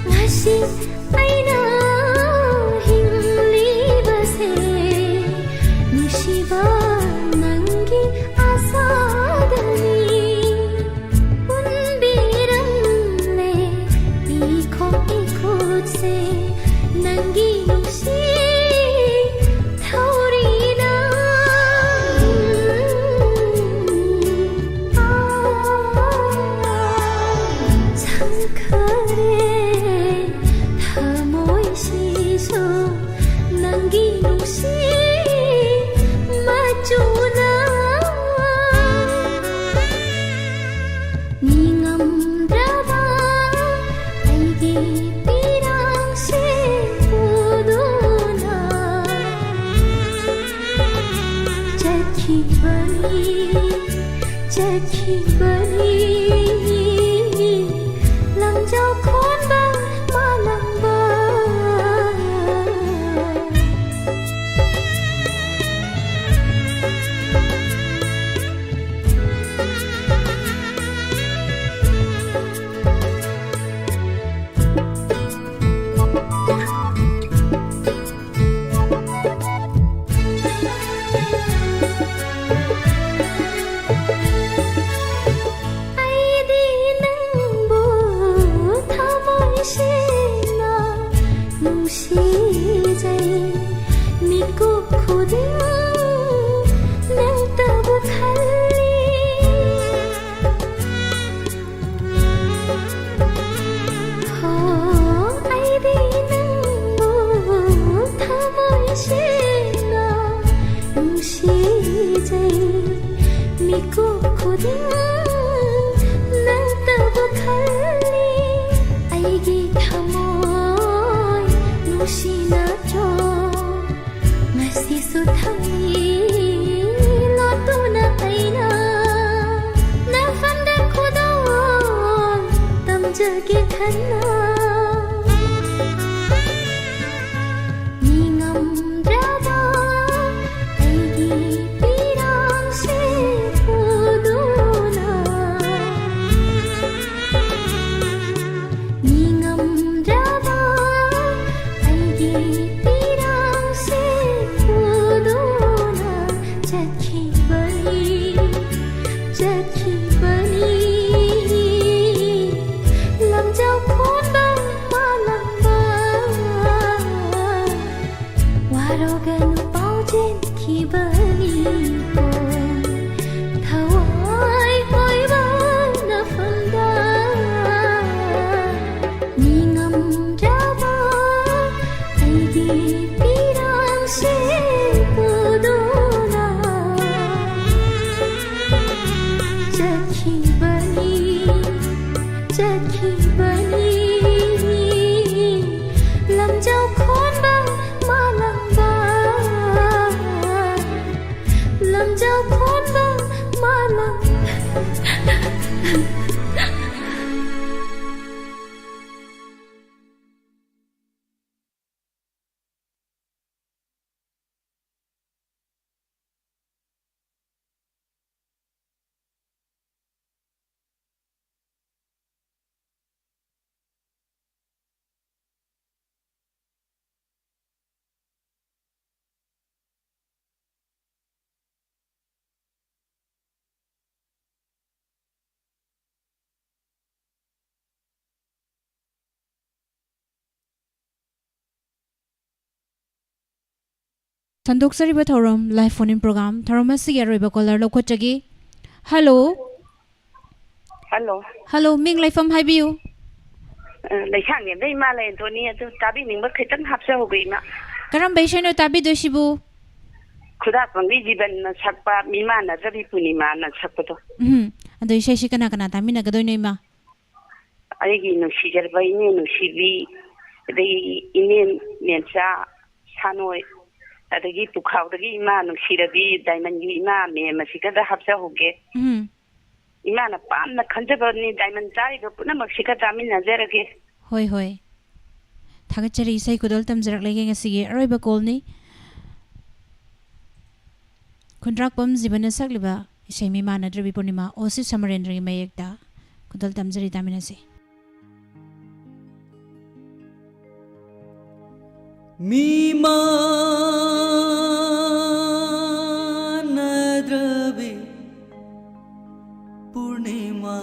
ꯉꯁꯤ ꯑꯩꯅ ꯍꯤꯡꯂꯤꯕꯁꯦ ꯅꯨꯡꯁꯤꯕ ꯅꯪꯒꯤ ꯑꯁꯥꯗꯅꯤ꯫ ꯍꯨꯟꯕꯤꯔꯝꯂꯦ ꯏꯈꯣ ꯏꯈꯨꯠꯁꯦ ꯅꯪꯒꯤ ꯅꯨꯡꯁꯤ ꯊꯧꯔꯤꯅ꯫ ꯁꯪꯈꯔꯦ ꯊꯃꯣꯏꯁꯤꯁꯨ ꯅꯪꯒꯤ ꯅꯨꯡꯁꯤ ꯃꯆꯨꯅ꯫ ꯅꯤꯡꯉꯝꯗ꯭ꯔꯕ ꯑꯩꯒꯤ ꯄꯤꯔꯥꯡꯁꯦ ꯄꯨꯗꯨꯅ ꯆꯠꯈꯤꯕꯅꯤ, ꯆꯠꯈꯤꯕꯅꯤ꯫ ꯂꯝꯖꯥꯎ ꯈꯣꯟꯕ ꯃꯥꯂꯪꯕ꯫ ꯈꯨꯗꯤꯡ ꯅꯪꯇꯕꯨ ꯈꯜꯂꯤ꯫ ꯍꯣ, ꯑꯩꯗꯤ ꯅꯪꯕꯨ ꯊꯃꯣꯏ ꯁꯦꯡꯅ ꯅꯨꯡꯁꯤꯖꯩ꯫ ꯃꯤꯀꯨꯞ ꯈꯨꯗꯤꯡ ꯅꯪꯇꯕꯨ ꯈꯜꯂꯤ꯫ ꯑꯩꯒꯤ ꯊꯃꯣꯏ ꯅꯨꯡꯁꯤꯅꯗ꯭ꯔꯣ? ꯉꯁꯤꯁꯨ ꯊꯝꯃꯤ ꯂꯣꯠꯇꯨꯅ ꯑꯩꯅ ꯅꯐꯝꯗ ꯈꯨꯗꯣꯜ ꯇꯝꯖꯒꯦ ꯈꯟꯅ꯫ ꯅꯤꯡꯉꯝꯗ꯭ꯔꯕ ꯑꯩꯒꯤ ꯄꯤꯔꯥꯡꯁꯦ ꯄꯨꯗꯨꯅ, ꯅꯤꯡꯉꯝꯗ꯭ꯔꯕ ꯑꯩꯒꯤ ꯄꯤꯔꯥꯡꯁꯦ ꯄꯨꯗꯨꯅ ꯆꯠꯈꯤꯕꯅꯤ, ꯆꯠꯈꯤꯕꯅꯤ꯫ ꯂꯝꯖꯥꯎ ꯈꯣꯟꯕ ꯃꯥꯂꯪꯕ ꯋꯥꯔꯧꯒꯅꯨ ꯄꯥꯎꯖꯦꯟꯈꯤꯕꯅꯤꯀꯣ꯫ ꯊꯋꯥꯏ ꯑꯣꯏꯕ ꯅꯐꯝꯗ ꯅꯤꯡꯉꯝꯗ꯭ꯔꯕ ꯑꯩꯒꯤ ꯄꯤꯔꯥꯡꯁꯦ ꯄꯨꯗꯨꯅ ꯆꯠꯈꯤꯕꯅꯤ, ꯆꯠꯈꯤꯕꯅꯤ꯫ ꯂꯝꯖꯥꯎ ꯈꯣꯟꯕ ꯃꯥꯂꯪꯕ, ꯂꯝꯖꯥꯎ ꯁꯟꯗꯣꯛꯆꯔꯤꯕ ꯊꯧꯔꯝ live phone in program, ꯊꯧꯔꯝ ꯑꯁꯤꯒꯤ ꯑꯔꯣꯏꯕ caller ꯂꯧꯈꯠꯆꯒꯦ꯫ Hello꯫ Hello꯫ Hello, ꯃꯤꯡ ꯂꯩꯐꯝ ꯍꯥꯏꯕꯤꯌꯨ꯫ ꯑ, ꯂꯩꯁꯥꯡꯉꯦꯝꯗ ꯏꯃꯥ ꯂꯩ ꯑꯟꯊꯣꯅꯤ, ꯑꯗꯨ ꯇꯥꯕꯤꯅꯤꯡꯕ ꯈꯤꯇꯪ ꯍꯥꯞꯆꯍꯧꯒꯦ ꯏꯃꯥ꯫ ꯀꯔꯝꯕ ꯏꯁꯩꯅꯣ ꯇꯥꯕꯤꯗꯣꯏꯁꯤꯕꯨ? ꯈꯨꯗꯥꯄꯝꯒꯤ ꯖꯤꯕꯟꯅ ꯁꯛꯄ ꯃꯤꯃꯥꯟꯅꯗ꯭ꯔꯕꯤ ꯄꯨꯔꯅꯤꯃꯥꯅ ꯁꯛꯄꯗꯣ꯫ ꯎꯝ, ꯑꯗꯣ ꯏꯁꯩꯁꯤ ꯀꯅꯥ ꯀꯅꯥ ꯇꯥꯃꯤꯟꯅꯒꯗꯣꯏꯅꯣ ꯏꯃꯥ? ꯑꯩꯒꯤ ꯅꯨꯡꯁꯤꯖꯔꯕ ꯏꯅꯦ ꯅꯨꯡꯁꯤꯕꯤ, ꯑꯗꯒꯤ ꯏꯅꯦ ꯃꯦꯝꯆꯥ ꯁꯥꯅꯣꯏ, ꯑꯗꯒꯤ ꯄꯨꯈꯥꯎꯗꯒꯤ ꯏꯃꯥ ꯅꯨꯡꯁꯤꯔꯕꯤ, ꯗꯥꯏꯃꯟꯒꯤ ꯏꯃꯥ ꯃꯦꯝ ꯑꯁꯤꯒꯗ ꯍꯥꯞꯆꯍꯧꯒꯦ꯫ ꯎꯝ꯫ ꯏꯃꯥꯅ ꯄꯥꯝꯅ ꯈꯟꯖꯕꯅꯤ, ꯗꯥꯏꯃꯟ ꯆꯥꯔꯤꯕ ꯄꯨꯝꯅꯃꯛꯁꯤꯒ ꯆꯥꯃꯤꯟꯅꯖꯔꯒꯦ꯫ ꯍꯣꯏ, ꯍꯣꯏ꯫ ꯊꯥꯒꯠꯆꯔꯤ, ꯏꯁꯩ ꯈꯨꯗꯣꯜ ꯇꯝꯖꯔꯛꯂꯒꯦ꯫ ꯉꯁꯤꯒꯤ ꯑꯔꯣꯏꯕ call ꯅꯤ꯫ ꯈꯨꯟꯗ꯭ꯔꯥꯛꯄꯝ ꯖꯤꯕꯟꯅ ꯁꯛꯂꯤꯕ ꯏꯁꯩ ꯃꯤꯃꯥꯟꯅꯗ꯭ꯔꯕꯤ ꯄꯨꯔꯅꯤꯃꯥ, ꯑꯣꯁꯤ ꯁꯃꯔꯦꯟꯗ꯭ꯔꯒꯤ ꯃꯌꯦꯛꯇ ꯈꯨꯗꯣꯜ ꯇꯝꯖꯔꯤ, ꯇꯥꯃꯤꯟꯅꯁꯤ꯫ ꯃꯤꯃꯥꯟꯅꯗ꯭ꯔꯕꯤ ꯄꯨꯔꯅꯤꯃꯥ,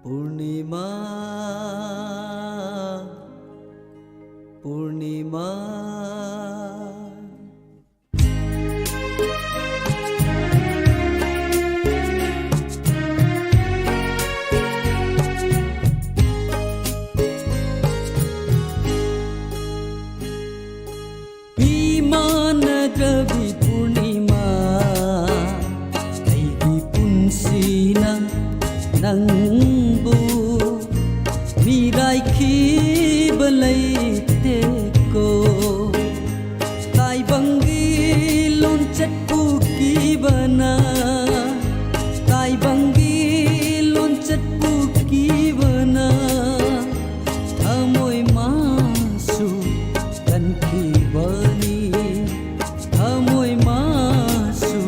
ꯄꯨꯔꯅꯤꯃꯥ, ꯄꯨꯔꯅꯤꯃꯥ꯫ ꯃꯤꯃꯥꯟꯅꯗ꯭ꯔꯕꯤ ꯄꯨꯔꯅꯤꯃꯥ, ꯑꯩꯒꯤ ꯄꯨꯟꯁꯤꯅ ꯅꯪꯕꯨ ꯃꯤꯔꯥꯏꯈꯤꯕ ꯂꯩꯇꯦꯀꯣ꯫ ꯇꯥꯏꯕꯪꯒꯤ ꯂꯣꯟꯆꯠ ꯄꯨꯈꯤꯕꯅ, ꯇꯥꯏꯕꯪꯒꯤ ꯂꯣꯟꯆꯠ ꯄꯨꯈꯤꯕꯅ, ꯊꯃꯣꯏ ꯃꯥꯁꯨ ꯀꯟꯈꯤꯕꯅꯤ, ꯊꯃꯣꯏ ꯃꯥꯁꯨ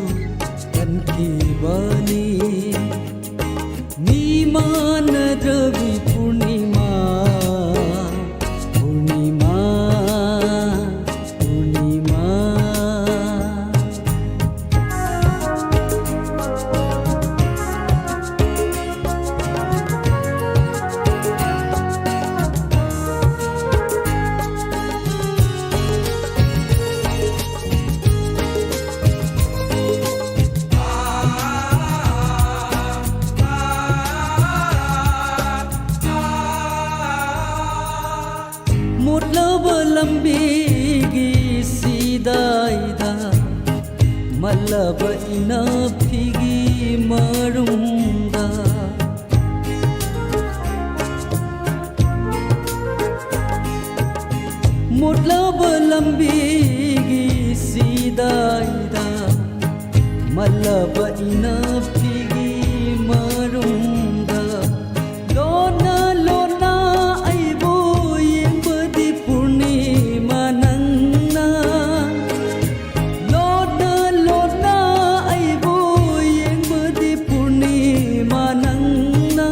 ꯀꯟꯈꯤꯕꯅꯤ꯫ ꯃꯤꯃꯥꯟꯅꯗ꯭ꯔꯕꯤ ꯄꯨꯔꯅꯤꯃꯥ, ꯄꯨꯔꯅꯤꯃꯥ꯫ ꯃꯣꯠꯂꯕ ꯂꯝꯕꯤꯒꯤ ꯁꯤꯗꯥꯏꯗ, ꯃꯜꯂꯕ ꯏꯅꯥꯛꯐꯤꯒꯤ ꯃꯔꯨꯝꯗ, ꯃꯣꯠꯂꯕ ꯂꯝꯕꯤꯒꯤ ꯁꯤꯗꯥꯏꯗ, ꯃꯜꯂꯕ ꯏꯅꯥꯛꯐꯤꯒꯤ ꯃꯔꯨꯝꯗ, ꯂꯣꯟꯅ ꯂꯣꯟꯅ ꯑꯩꯕꯨ ꯌꯦꯡꯕꯗꯤ ꯄꯨꯔꯅꯤꯃꯥ ꯅꯪꯅ, ꯂꯣꯟꯅ ꯂꯣꯟꯅ ꯑꯩꯕꯨ ꯌꯦꯡꯕꯗꯤ ꯄꯨꯔꯅꯤꯃꯥ ꯅꯪꯅ,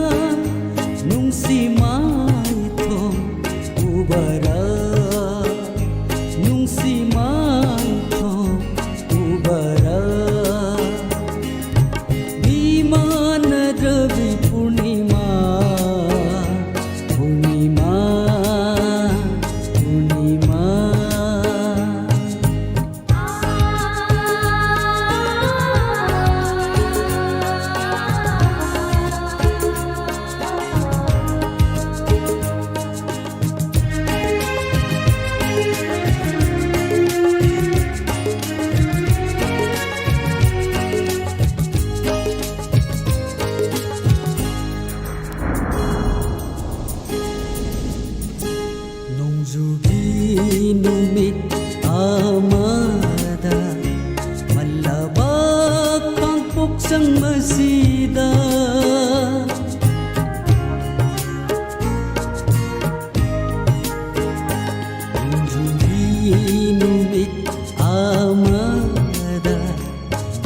ꯅꯨꯡꯁꯤ ꯃꯥꯏꯊꯣꯡ ꯎꯕꯔꯥ, ꯅꯨꯡꯁꯤ ꯃꯥꯏꯊꯣꯡ ꯎꯕꯔꯥ, ꯃꯤ ꯃꯥꯟꯅꯗ꯭ꯔꯕꯤ ꯄꯨꯔꯅꯤꯃꯥ, ꯄꯨꯔꯅꯤꯃꯥ, ꯄꯨꯔꯅꯤꯃꯥ꯫ ꯅꯣꯡꯖꯨꯒꯤ ꯅꯨꯃꯤꯠ ꯑꯃꯗ, ꯃꯜꯂꯕ ꯀꯥꯡꯄꯣꯛꯁꯪ ꯑꯁꯤꯗ, ꯅꯣꯡꯖꯨꯒꯤ ꯅꯨꯃꯤꯠ ꯑꯃꯗ,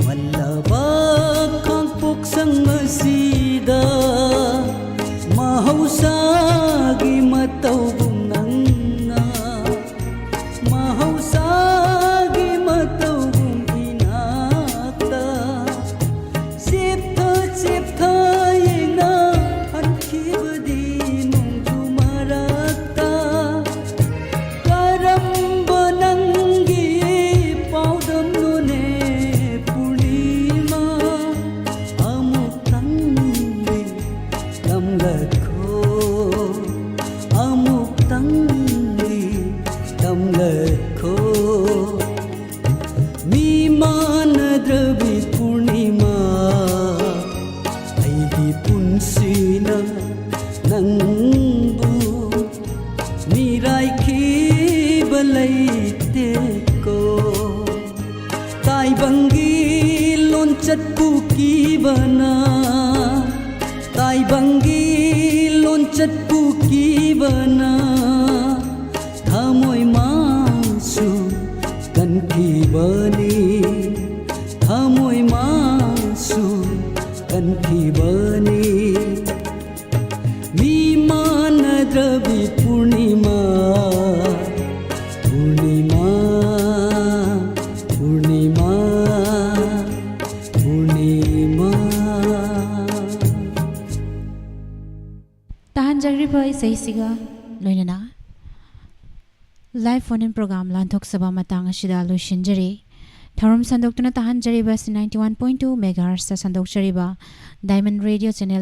ꯃꯜꯂꯕ ꯀꯥꯡꯄꯣꯛꯁꯪ ꯑꯁꯤꯗ, ꯃꯍꯧꯁꯥꯒꯤ ꯃꯇꯧꯒꯨꯝ ꯅꯪꯅ, ꯃꯍꯧꯁꯥꯒꯤ ꯃꯇꯧꯒꯨꯝ ꯏꯅꯥꯛꯇ ꯁꯦꯞꯊ ꯆꯠꯄꯨ ꯀꯤꯕꯅ, ꯇꯥꯏꯕꯪꯒꯤ ꯂꯣꯟꯆꯠꯄꯨ ꯀꯤꯕꯅ, ꯊꯃꯣꯏ ꯃꯥꯡꯁꯨ ꯀꯟꯈꯤꯕꯅꯤ, ꯊꯃꯣꯏ ꯃꯥꯡꯁꯨ ꯀꯟꯈꯤꯕꯅꯤ꯫ ꯃꯤ ꯃꯥꯟꯅꯗ꯭ꯔꯕꯤ ꯄꯨꯔꯅꯤꯃꯥ, ꯄꯨꯔꯅꯤꯃꯥ, ꯄꯨꯔꯅꯤꯃꯥ, ꯄꯨꯔꯅꯤꯃꯥ꯫ ꯇꯥꯍꯟꯖꯔꯤꯕ ꯏꯁꯩꯁꯤꯒ ꯂꯣꯏꯅꯅ live phone in program ꯂꯥꯟꯊꯣꯛꯆꯕ ꯃꯇꯥꯡ ꯑꯁꯤꯗ ꯂꯣꯏꯁꯤꯟꯖꯔꯤ꯫ ꯊꯧꯔꯝ ꯁꯟꯗꯣꯛꯇꯨꯅ ꯇꯥꯍꯟꯖꯔꯤꯕ ꯑꯁꯤ ninety one point two megahertz ꯇ ꯁꯟꯗꯣꯛꯆꯔꯤꯕ Diamond Radio channel